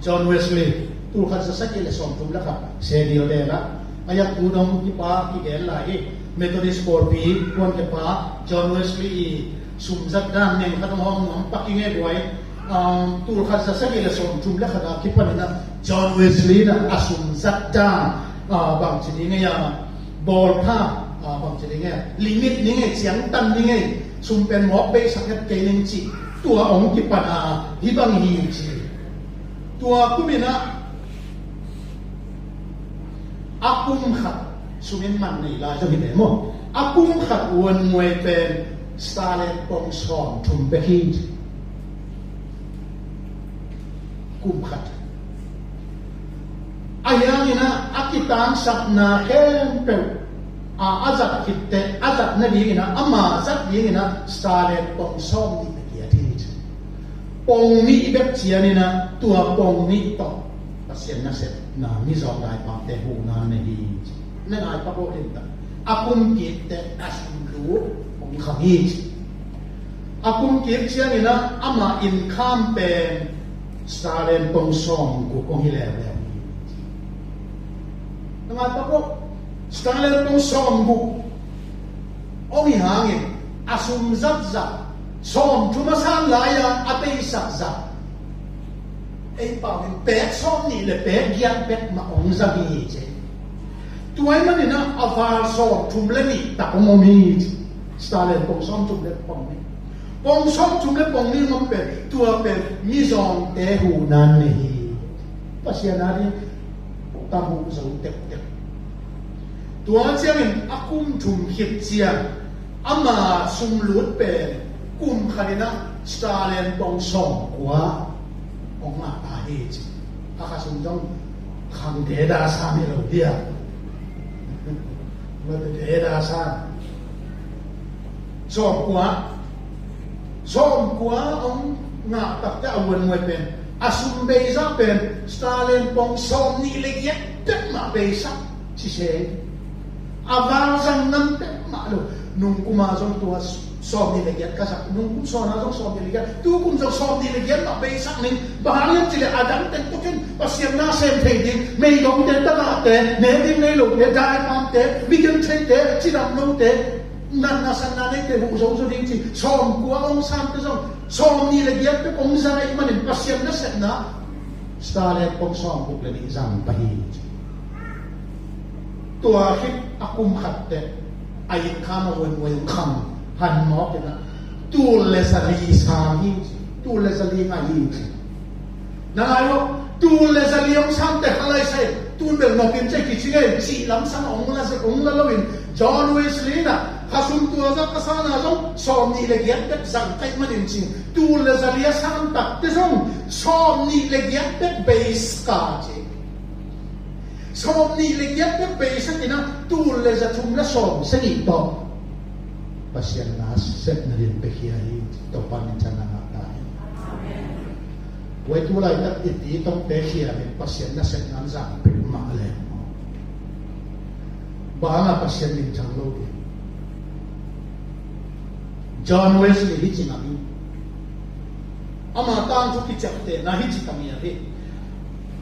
John Wesley, tulkhat zasagih le sawmthum le khat, Sehnilh le la, a yak tu dong i pa kigen lai hi, Methodist pawlpi kuan ke pa, John Wesley i sumzat dan neng khat hong hawm nuam pak i ngei buai, um, tulkhat zasagih le sawmthum le khat a kipan in ah John Wesley in ah a sumzat dan, uh, bang ci ding ei a, Bawlpha, a, bang ci ding e, limit ding e, ciangtan ding e, sum pen mawk beisak het kei ning ci, tua hong kipan a, hih bang hi ci. Tua kum in a, a kum khat, sum in man nei lai zong hi ve maw. A kum khat Wuan Muai pen star leh pong sawm thum bek hi ci. Kum khat. Ahi hangin a, a kitangsapna khempeuh a, a zat khit teh, a zat nadingin a, ama zat dingin a, star leh pong sawm nih bek hi a, a thei hi ci. Pong nih bek ciangin a, tua pong nih tawh Pasian nasepna, mizawng daipamte huhna nei hi ci. Na ngai pak aw, limtak. A kum kik teh a sum lut hong kham hi ci. A kum kik ciangin a, ama income pen star leh pong sawm guk hong hi leuleu hi. Na ngai pak aw, star leh pong sawm guk hong hi hangin, a sum zat zah, sawm thum a san lai-a a beisak zah, ei pau in pek sawm nih leh pek giat bek mah hong zang hi ci. Tua ahih manin a, a val sawm thum leh nih tak hong om hi ci. Star leh pong sawm thum leh pong nih. Pong sawm thum leh pong nih hong om pen, tua pen mizawngte huhna nei hi. Pasian a ding tam uh zo tektek. Tua ciangin a kum thum khit ciang, ama sum lut pen kum khat in a star leh pong sawm kua hong ngah ta hi ci. A kha sum zong khangte da san hi lo dia. Mate da san. Sawm kua. Sawm kua hong ngah tak teh a Wuan Muai pen, a sum bei zah pen star leh pong sawm nih leh giat bek mah beisak ci se. A val zang ngam peuhmah lo. Nungkum a zong tua sawm nih leh giat ka zang. Nungkum sawn a zong sawm nih leh giat. Tukum zong sawm nih leh giat mah beisak ning. Bang hang hiam cih leh a dang teng tuk in Pasian na sem thei ding, meigongte, tagahte, ne ding nei lote, daipamte, mi gentheite, cidam lote, natna satna neite huh zozo ding ci. Sawm kua hong sante zong sawm nih leh giat bek hong zang ahih manin Pasian nasepna star leh pong sawm guk leh nih zang pah hi ci. Tua khit a kum khat teh a income a Wuan Muai hong kham han mawk in a, tul leh za li sang hi ci. Tul leh za li ngah hi ci. Na ngai aw, tul leh za li hong sante kha lai sai, tun bel nop in ci kici ngei, cih lam sang hong la, hong la lo in, John Wesley in a, kha sum tua zah ka san a zong sawm nih leh giat bek zang ka hih manin ci. Tul leh za li a san tak teh zong sawm nih leh giat bek beisak a ci. Sawm nih leh giat bek beisak in a, tul leh za thum leh sawm sagih tawh Pasian nasepna din pia khia hi. Topa min thang a ngah ta hen. Huai tu laitak i pi tawh pia khia hi, Pasian nasepna zang peuhmah leh. Bang hang a Pasian min thang lo ding. John Wesley hi ci ngam hi. Ama tangthu kiciaptehna hi ci tam hi a hi.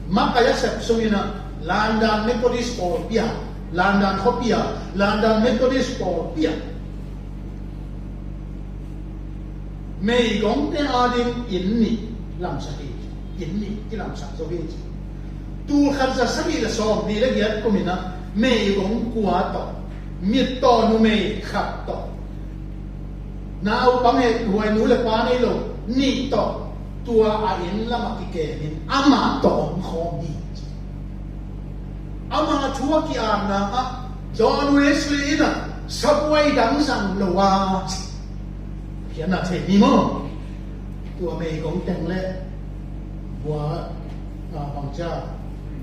Makai a sep sungin a, London Methodist pawlpi ah, London khuapi ah, London Methodist pawlpi ah, meigongte ading inn nih lamsak hi. Inn nih kilamsak zo hi ci. Tul khat za sagih leh sawm nih leh giat kum in a, meigong kua tawh, mittaw numei khat tawh, naupang hehpihhuai nu leh pa nei lo nih tawh, tua a inn lamah kikem in amah tawh om khawm hi ci. Ama thu a ki-akna ah John Wesley in a, sabuai dang zang lo a ci. Khiatna thei ni maw. Tua meigong teng leh, bua, a, bangcia,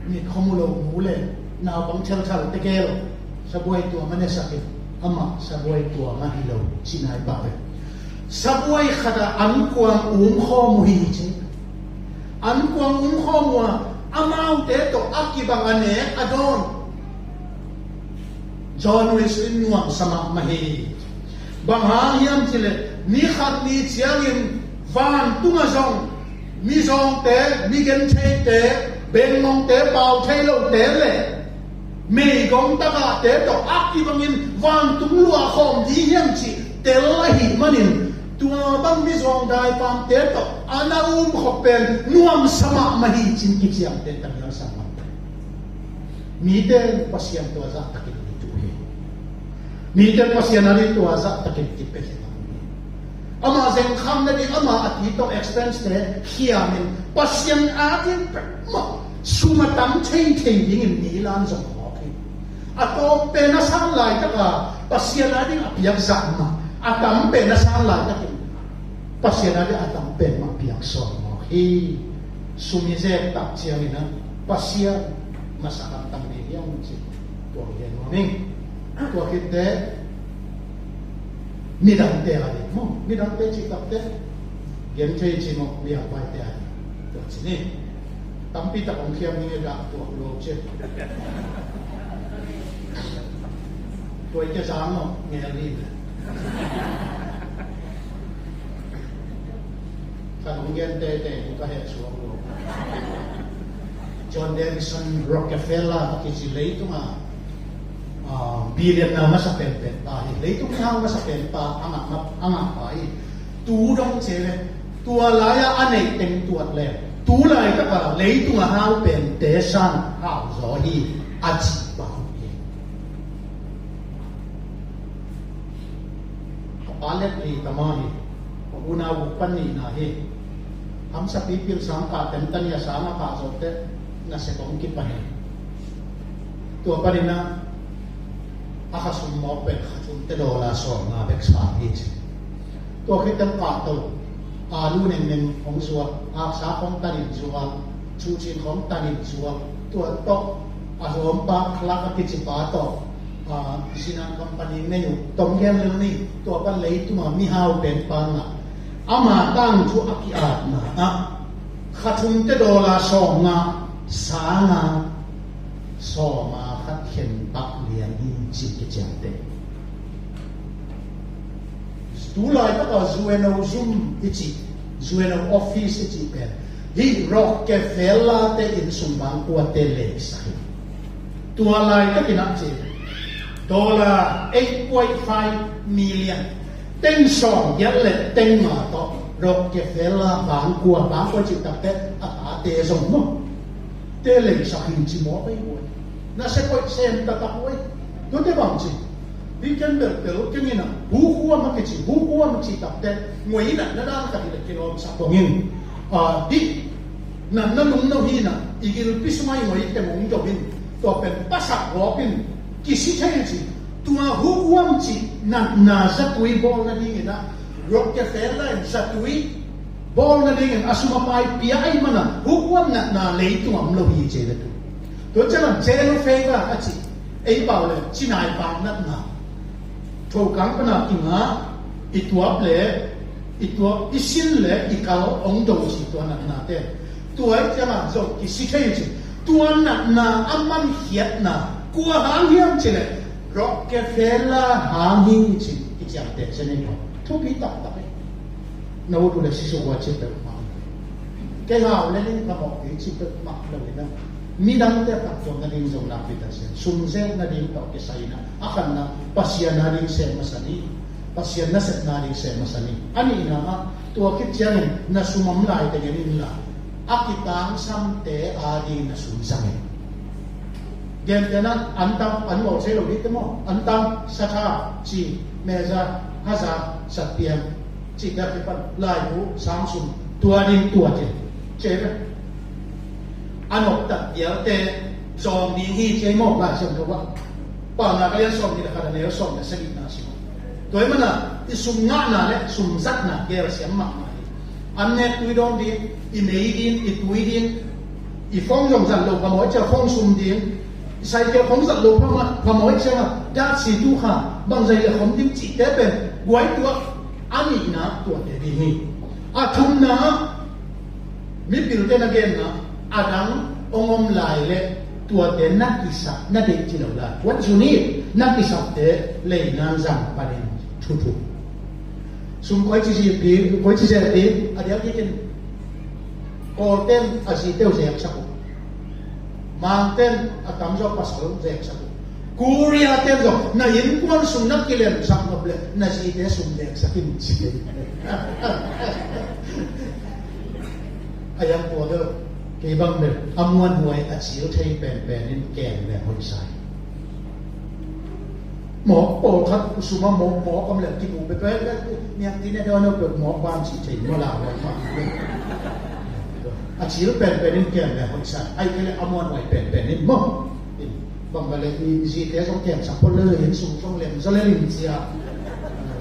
mit khawm uh lo mu leh, naupang thelthal tegel, sabuai tuam a nesak in, amah sabuai tuam a hi lo ci nai pah ve. Sabuai khat ah ankuang um khawm uh hi ci. Ankuang um khawm uh a, amaute tawh a kibang a nek a dawn John Wesley nuamsa mahmah hi. Bang hang hiam cih leh, ni khat ni ciangin vantung ah zong mizawngte, migentheite, bengmongte, pau thei lote leh meigong tagahte tawh a kibangin vantung luah khawm ding hiam cih tel ahih manin, tua bang mizawng daipamte tawh a na um khop pen nuamsa mahmah hi ci-in kiciamteh ta hi. Mite Pasian tua zahtakin i tu hi. Mite Pasian ading tua zahtakin kipia hi. Ama zengkham nading, ama a ti tawh expense te khiamin Pasian ading peuhmah sum a tam theithei dingin mi lan zong mawk hi. A tawp pen a sang laitaka Pasian ading a piak zah mah, a tam pen a sang laitakin Pasian ading a tam pen mah piak sawn mawk hi. Sum i zek tak ciangin ah Pasian masa khat tam ding hiam ci. Tua hi nuam ing. Tua khit teh midangte ading maw, midangte cih tak teh genthei ci maw, mi a paite ading. Tua ci ni. Tampi tak hong khiam ding e, dah tuak lo ci. Tua i ke zang maw, ngel ni le. Ka lunggen teitei tu ka heh suak lo. John Davison Rockefeller a kici leitunga, ah, billionaire masa penpen pa hi. Leitung mihau masa pen pa a ngah, a ngah pa hi. Tu dong ci le, tua lai-a a neih teng tuat le, tu laitaka leitunga hau pente sang hau zaw hi, a ci pa hi. A pa let li tama hi. A unau guk pan nihna hi. Hamsa pipil sang kah, tentania sang a kah zawh teh nasep hong kipan hi. Tua panin ah a khasum mawk pen kha thumte dollar sawmnga bek sang hi ci. Tua khit teh kah to, alu nengneng hong zuak, aksa khong tanin zuak, cucin khong tanin zuak, tua tawh a zawmpa Clark a kici pa tawh, ah, Zinan company nei uh, tom gen lel ni, tua pan leitunga mihau pen pa ngah. Ama tangthu a ki-atna ah kha thumte dollar sawmnga, sanga sawma khat khen pak lian hi ci kiciamteh. Tu laitaka U N O zum i cih, U N O office i cih pen hih Rockefeller te inn sung bangkuate leisak hi. Tua laitakin ah ci, dollar eight point five million, teng sawm giat le teng nga tawh Rockefeller bangkua, bangkua cih tak teh a tate zong maw, te leisak hi ci maw, pai buai. Nasep hoih sem taktak uh ei. Tuate bang ci, hih ken belbel keng in ah, hukuam a kici, hukuam cih tak teh ngoi in ah, na dan khat hi leh kilawmsak dong in. Ah, hih natna lungno hi in ah, i gilpi sungah i ngoi teng hong do in, tua pen pasak gawp in, kisi thei ci. Tua hukuam cih natna zatui bawl nadingin ah, Rockefeller in zatui bawl nadingin a sum a pai pia ahih manin hukuam natna leitung om lo hi ci ve tu. Tua ciangin Yellow Fever a ci, ei pau le cinai pau natna. Thokang pana kinga, i tuap le, i tuap, i sin le i kal hong do ci tua natnate. Tua ahih ciangin zong kisi thei ci. Tua natna a mankhiatna kua hang hiam ci le, Rockefeller hang hi ci, kiciamteh ci ni. Thupi taktak hi. Na ut uh le sisuk uh a ci peuhmah. Kei hau le ling ka mawh kei ci peuhmah lo in ah, midangte a taktuam nading zong nakpi tak ciang sum zek nading tawh kisai in ah, a khatna Pasian ading sem masa ni. Pasian nasepna ading sem masa ni. A nihna ah, tua khit ciangin na sum om lai teng en inla, a kitangsamte ading na sum zang in. Gentehna, antang, an mawh thei lo ding te maw? Antang, satha, ci, meza, haza, satpiang, cihte a kipan, laibu, sangsum, tua ding tua ci. Ci ve. A noptat dialte zawng ding hi ci ei maw, Lai Siangtho ah. Paunak a lian sawm nih le khat, a neu sawm le sagihna sim. Tua ahih manin i sum ngahna le sum zatna gelsiam mahmah hi. An nek tui dawn ding, i mei ding, i tui ding, i phone zong zat lo phamawh ahih ciang phone sum ding, i cycle phone zat lo phamawh, phamawh ahih ciang ah, dak si tu kha, bangzah le khom ding cihte pen guai tuak, a nihna tuate ding hi. A thumna ah, mipilte na genna, a dang hong om lai le tuate na kisap, na deih ci lo lai. What you need, na kisapte leinan zang panin thuthu. Sum koi ci zi pi, koi ci zi pi, a diak diakin Kawlten a zite uh zeksak uh. Mangten a tamzaw pasal zeksak uh. Korea ten zong na innkuan sung na kilemsak nop le na zite sum zeksak in ci. A yang tua bel, kei bang bel a muanhuai a cil thei penpen in kem le hoih sa hi. Mawk pawlkhat sum a mawk, mawk om le kimu peuhpeuh, niangtine dawn lo peuh mawk bang ci thei maw, la mawk mah. A cil penpen in kem le hoihsa, ahih kei leh a muanhuai penpen in maw. Bang bang le ni zite zong kemsak phot le, sum zong lem zaw le lim cia.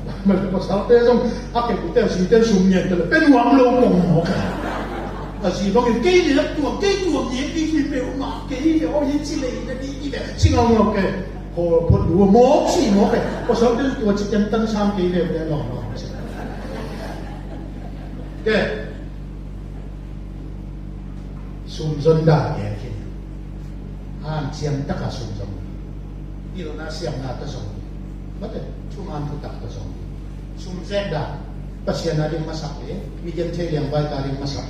Bang bang le pasalte zong a kemute zite sum ngen te le pe nuam lo kong mawk. A zi bangin kei le tuam, kei tuam ni, kei ni peuhmah, kei hi ve, aw hi ci lei na ni hi ve, ci ngaungau kei. Hawl phot lua mawk si mawk e. Pasal bil tua ci ken tan sang kei leu te lawng lawng si. Ke. Sum zon dan e kei. Hanciam taka sum zon. Pilna siamna ta zon. Mate, thuman thutak ta zon. Sum zek dan. Pasian a ding masak le, mi genthei liangvai ta ding masak.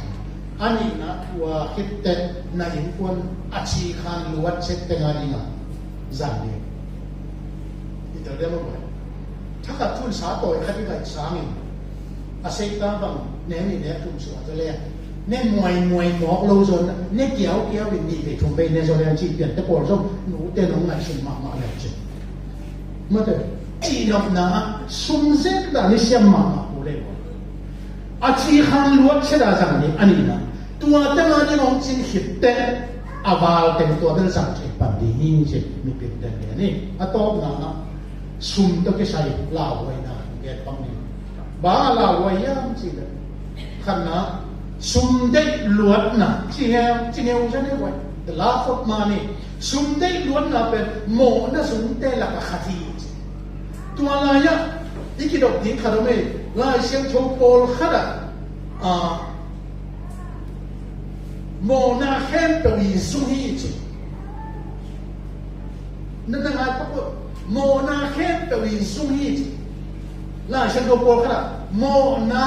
A nihna tua khit teh na innkuan a cikhan luat chet teng a ding a zan ding. I tel deuh mah buai. Thakhat thun sa tawi khat i gaih sangin a seita bang ne nih ne thum suah ta le, ne muai muai mawk lo zaw, ne kiau kiau in nih vei thum vei ne zaw le an cih pian te pawl zong nute nong ngaihsun mahmah le cin. Mate, cihnopna ah sum zek dan i siam mahmah uh le uh. A cikhan luat chet a zang ding a nihna. Tua teng a ding hong cin khit teh a val teng tua bel zang thei pan ding hi ci, mipil teng ding a ni. A tawpna ah sum tawh kisai lauhuaina gen pang ni. Bang a lauhuai hiam cih leh, khatna, sum deih luatna ci hiam, ci ngeu zan e huai. The love of money. Sum deih luatna pen mawhna zungte lakah khat hi ci. Tua lai-ah i kidop ding khat om ei. Lai Siangtho pawlkhat ah, ah, mawhna khempeuh i zung hi ci. Na, na ngai pakot, mawhna khempeuh i zung hi ci. Lai Siangtho pawlkhat ah mawhna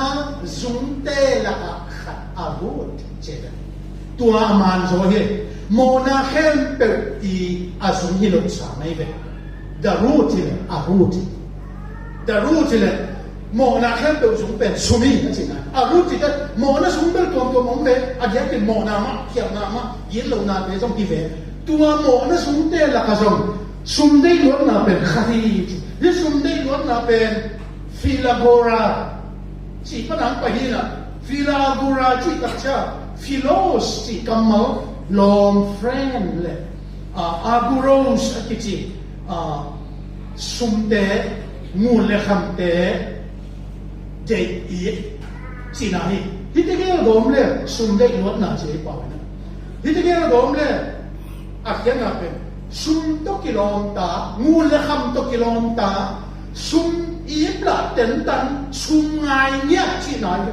zungte lakah khat a Ruth ci ve. Tua a man zaw hi. Mawhna khempeuh i a zung hi lo sa mai ve. The root hi le, a root hi. The root hi le, mawhna khempeuh zung pen sum hi a cihna. A root hi teh mawhna zung bel tuamtuam om ve, a diakin mawhna mah, khialhna mah, gitlohna te zong hi ve. Tua mawhna zungte lakah zong sum deih luatna pen khat hi ci. Hih sum deih luatna pen Philagora cih pan hong pai hi na, Philagora cih takcia, philos cih kammal, lawm, friend le, ah, agoros a kici, ah, sumte, ngun le khamte deih it cihna hi. Hih tegel dawm le sum deih luatna ci hi pau hi na. Hih tegel dawm le a khiatna pen sum tawh kilawmta, ngun le kham tawh kilawmta, sum ip lah tentan, sum ngai ngiat cihna hi.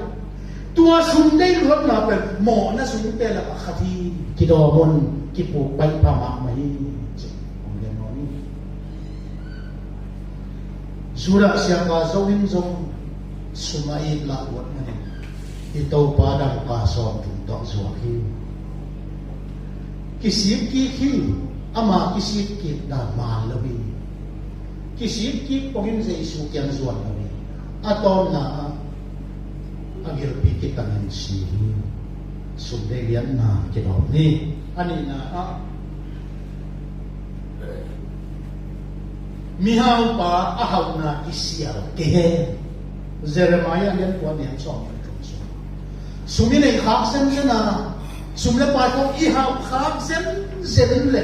Tua sum deih luatna pen mawhna zungte lakah khat hi. Kidawm un, kipuk baih pha mahmah hi. Ci hong gen nuam hi. Judah siapa Zo in zong sum a ip lah luat manin i Topa dangka sawmthum tawh zuak hi. Kisik kik hi, ama kisik kik dan man lo hi. Kisik kik pongin Jesu kiang zuan lo hi. A tawpna ah a gilpi kitangin si hi. Sum deih liatna kidawm ni. A nihna ah mihaupa a hauhna kisial kei hen. Jeremiah lian kua, neu sawm le thum sung. Sum i neih khak zenzen a, sum le pai khawng i hauh khak zenzen le,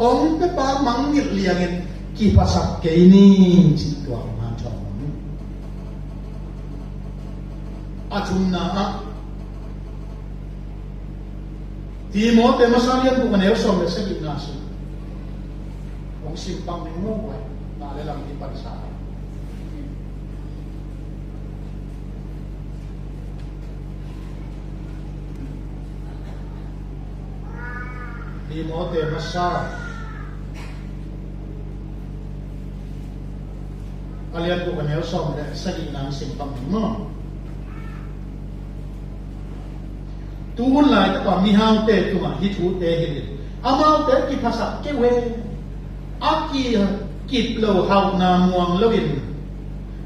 ong pepa mangngilh liangin kiphasak kei ni, cih tua hong hanthawn. A thumna ah Timote masa lian guk a neu sawm le sagihna sung hong sim pang ning maw, huai na le lam hi pansa. Timote masa a lian guk a neu sawm le sagihna hong sim pang ning maw. Tu hun laitak a mihaute tungah hih thute hilhin, amaute kiphasak kei uh hen. A kikip lo hauhna muang loin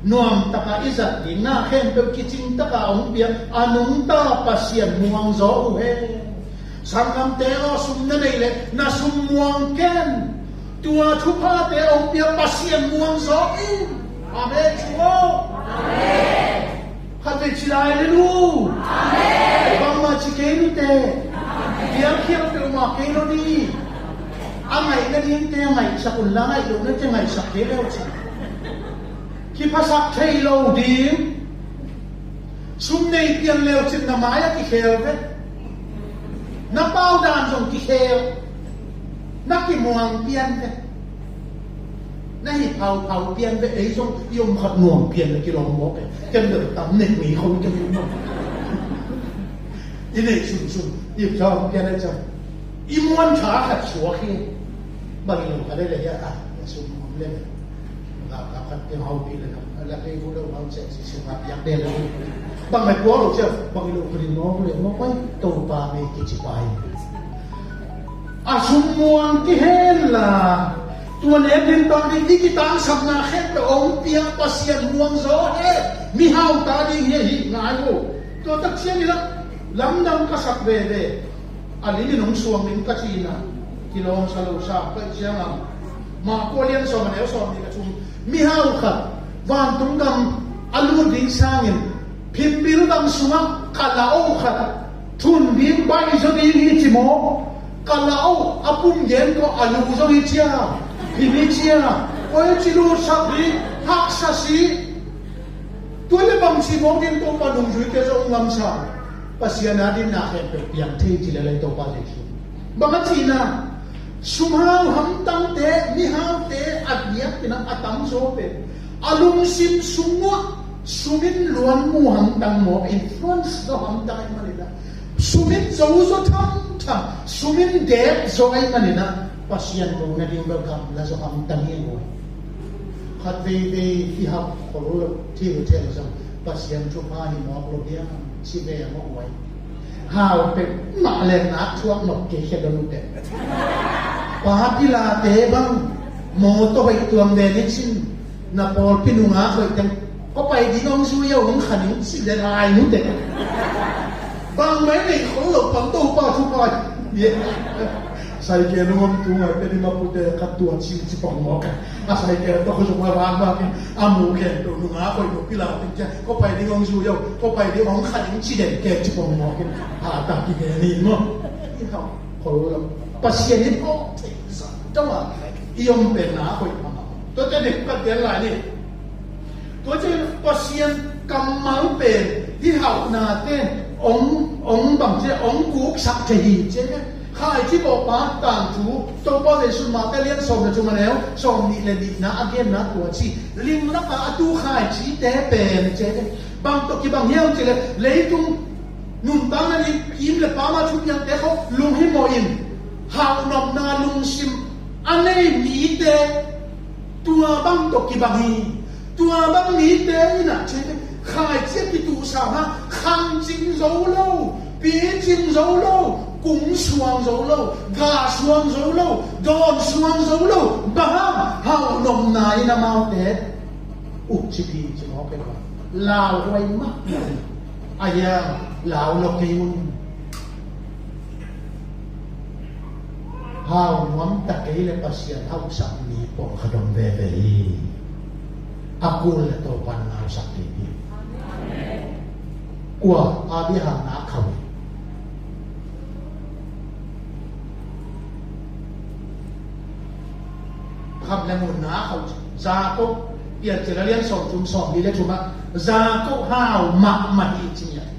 nuamtaka i zat ding, na khempeuh kicingtaka hong pia a nungta Pasian muang zaw uh hen. Sanggamte aw, sum na neih leh na sum muang ken. Tua thuphate hong pia Pasian muang zaw in. Amen ci maw? Amen. Khat vei ci lai le nu. Amen. Bangmah ci kei nute. Biakhial peuhmah kei lo ni. A ngaih nadingte ngaihsak un la, ngaih lohnate ngaihsak kei le uh ci. Kiphasak thei lo ding. Sum nei pian leu cin na mai a kikhel ve. Na pau dan zong kikhel. Na kimuang pian ve. Na hi phauphau pian ve. Ei zong i om khat nuam pian na kilawm mawk e. Ken bel tam nek ngei khong ken i om. I neih sunsun i zong pian e cang. I muan tha khat suak hi. Bang i lo khat e le hi a, a sum om le. Lau khat piang hau pi le na. La kei bu lo hau cek si sum a piak de le. Bang mai puak lo cek, bang i lo kri ngawk le ngawk mai. Topa mei kici pai. A sum muang kihen la. Tua nek ding bang ding i kitangsapna khempeuh hong pia Pasian muang zaw he. Mihau ta ding hi a hi ngai uh. Tua tak ciang i la lamdang ka sak veve. A limin hong suang ding ka cihna kilawmsa lo sa ka hih ciangin Marka lian sawm a neu sawm nih le thum. Mihau khat vantung gam a lut ding sangin phimbil gam sungah kalaoh khat thun ding baih zaw ding hi ci maw? Kalaoh a pum gen kawh a lu zaw hi cia. Phim hi cia. Koi ci lutsak ding haksa si. Tua le bang ci mawk ding Topa nungzuite zong ngamsa. Pasian a dinna khempeuh piang thei ci le lai Topa Jesu. Bang a cihna, sumhau hamtangte, mihaute a diak inah a tamzaw pen a lungsim sungah sum in luan mu hamtang mawk, influence zaw hamtang ahih maninah, sum in zo zaw thamtham, sum in dep zaw ahih maninah Pasian mu nading bel gamla zaw hamtang hi a guai. Khat veivei i hauh khol lo thil thel zong Pasian thupha hi mawk lo hiam ci ve a mawk guai. Hau peuhmah leng nak thuak nop kei khia don uh teh. Pa Pilate bang mawtaw hoih tuam ve ni cin na pawlpi nungak hoih teng ko pai ding hong zui a hong khan in ci le lai nu teh. Bang mai nei khol lo pan Topa thupha hi. Saike nungam tungai pe ding a pute ka tua ci ci pong mawk a. A saike tawh zong a ran makin a mu khen to nungak hoih no Pilate teng cia ko pai ding hong zui a ko pai ding hong khan in ci den ke ci pong mawkin. A tak ki ke ni maw. I hau khol lo. Pasian in aw thei zah dong a i om pen na hoih mahmah. Tuate nek ka gen lai ni. Tua ciang Pasian kammal pen hih hauhnate ong, ong bang ci, ong kuksak thei hi ci. Khaici bawhpa tangthu Topa Jesu Mate lian sawm le thum a neu sawm nih le nihna a genna tua ci. Limlaka a tu khaicite pen ci. Bang tawh kibang hiam ci le leitung nuntakna ni im le pama thupiangte khawh lunghimawh in hauhnopna lungsim a nei mite tua bang tawh kibang hi. Tua bang mite inah cihte khaici a kituhsa hang khang cing zo lo, pi cing zo lo, kung suang zo lo, ga suang zo lo, dawn suang zo lo, bang hang hauhnopna in amaute ukcip hi ci mawk e. Lauhuai mahmah a hiang lau lo kei un. Hau nuam ta kei le Pasian hauhsak mi pawlkhat om veve hi. A kul le Topan hauhsak ding hi. Kua Abraham nak khau hi. Kham le mun nak khau Jacob pian cila lian sawm thum sawm li le thum ah Jacob hau mahmah hi ci ngiat.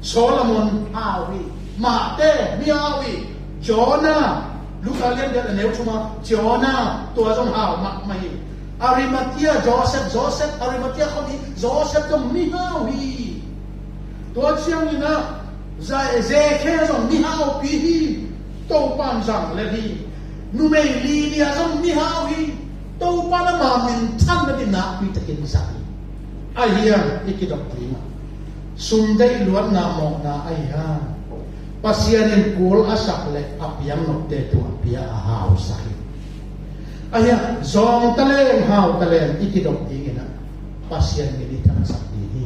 Solomon hau hi. Mahte mi hau hi. Jonah, Luka lian giat a neu thum ah Jonah tua zong hau mahmah hi. Arimathea Joseph, Joseph Arimathea khawm hi. Joseph zong mi hau hi. Tua ciangin ah Za-, Zekhe zong mi haupi hi. Topan zang le hi. Numei Lydia zong mi hau hi. Topan ama minthanna ding nakpi takin zang hi. Ahi hang i kidop ding a sum deih luatna mawhna ahi hang Pasian in kul a sak le a piang nopte tua pia a hausak hi. Ahi hang zawng taleng hau taleng i kidop dingin ah Pasian min i thangsak ding hi.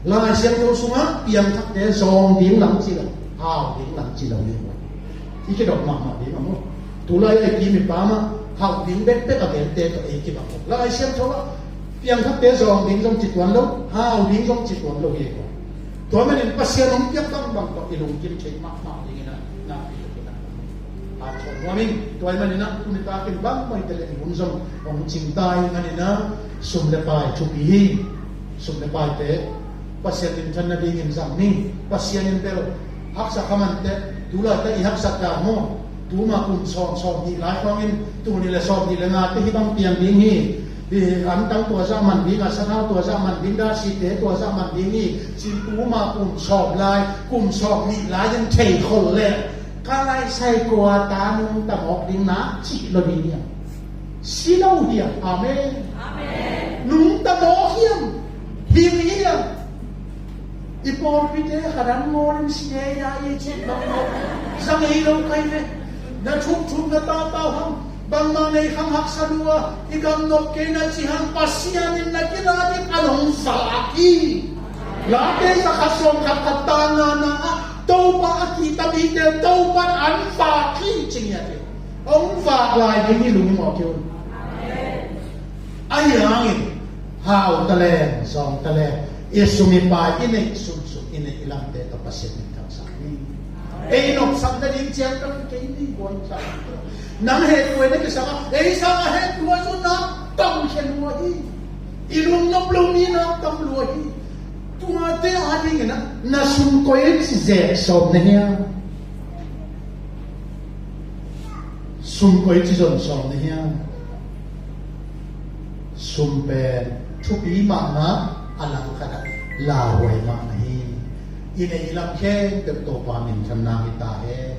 Lai Siangtho sungah piangthakte zawng ding lam ci lo, hau ding lam ci lo hi. I kidop mahmah ding a mu. Tulai a i kim i pam ah Hauh ding bekbek a gente tawh ei kibang lo. Lai Siangtho ah piangthakte zawng ding zong ci tuan lo, hau ding zong ci tuan lo hi ko. Tua manin Pasian hong piak bangbang tawh i lungkim thei mahmah dingin ah nakpi takin ah a thawn nuam ing. Tua ahih manin ah tuni takin bang maw hi ta leh i hun zong hong cing ta ing. Manin ah sum le pai thupi hi. Sum le paite Pasian minthan nadingin zang ni. Pasian in bel haksa kha man teh, tu laitak i haksat dan maw, tuma kum sawm, sawm nih lai khawngin tul nih le sawm nih le ngate hih bang piang ding hi. Hi antang tua zah man ding, a sanau tua zah man ding, dasite tua zah man ding hi. Cin tuma kum sawm lai, kum sawm nih lai in thei khol leh ka lai sai kua ta nungta mawk ding na cih lo ding hiam? Si lo hiam? Amen. Amen. Nungta mawk hiam? Hing hiam? I pawlpite kha dan ngawlin si ngei a, i cih bang mawk zang hi lo kai ve. Na thukthuk na tautau hang, bangmah nei khang haksa lua, i gamnop kei na ci hang, Pasian in na kila ding a nong vak hi. Late za khat sawm khat khat ta ngana ah Topa a kihta mite Topa in an vak hi ci ngiat hi. Hong vak lai ding hi lungmawk hi un. Ahi hangin hau ta leng, zawng ta leng, i sum i pai, i neih sum sung, i neih i lamte tawh Pasian in thangsak ni. Ei nopsak nading ciang ka kei ni guai sa. Nang hehtuai na kisang a, ei sang a hehtuai zong na tam khia lua hi. I lungnop lo mi na tam lua hi. Tuate a dingin ah na sum koi ci zek sawm na hiam? Sum koi ci zon sawm na hiam? Sum pen thupi mahmah, a langkhat ah lauhuai mahmah hi. I neih i lam khempeuh Topa minthanna hi ta hen.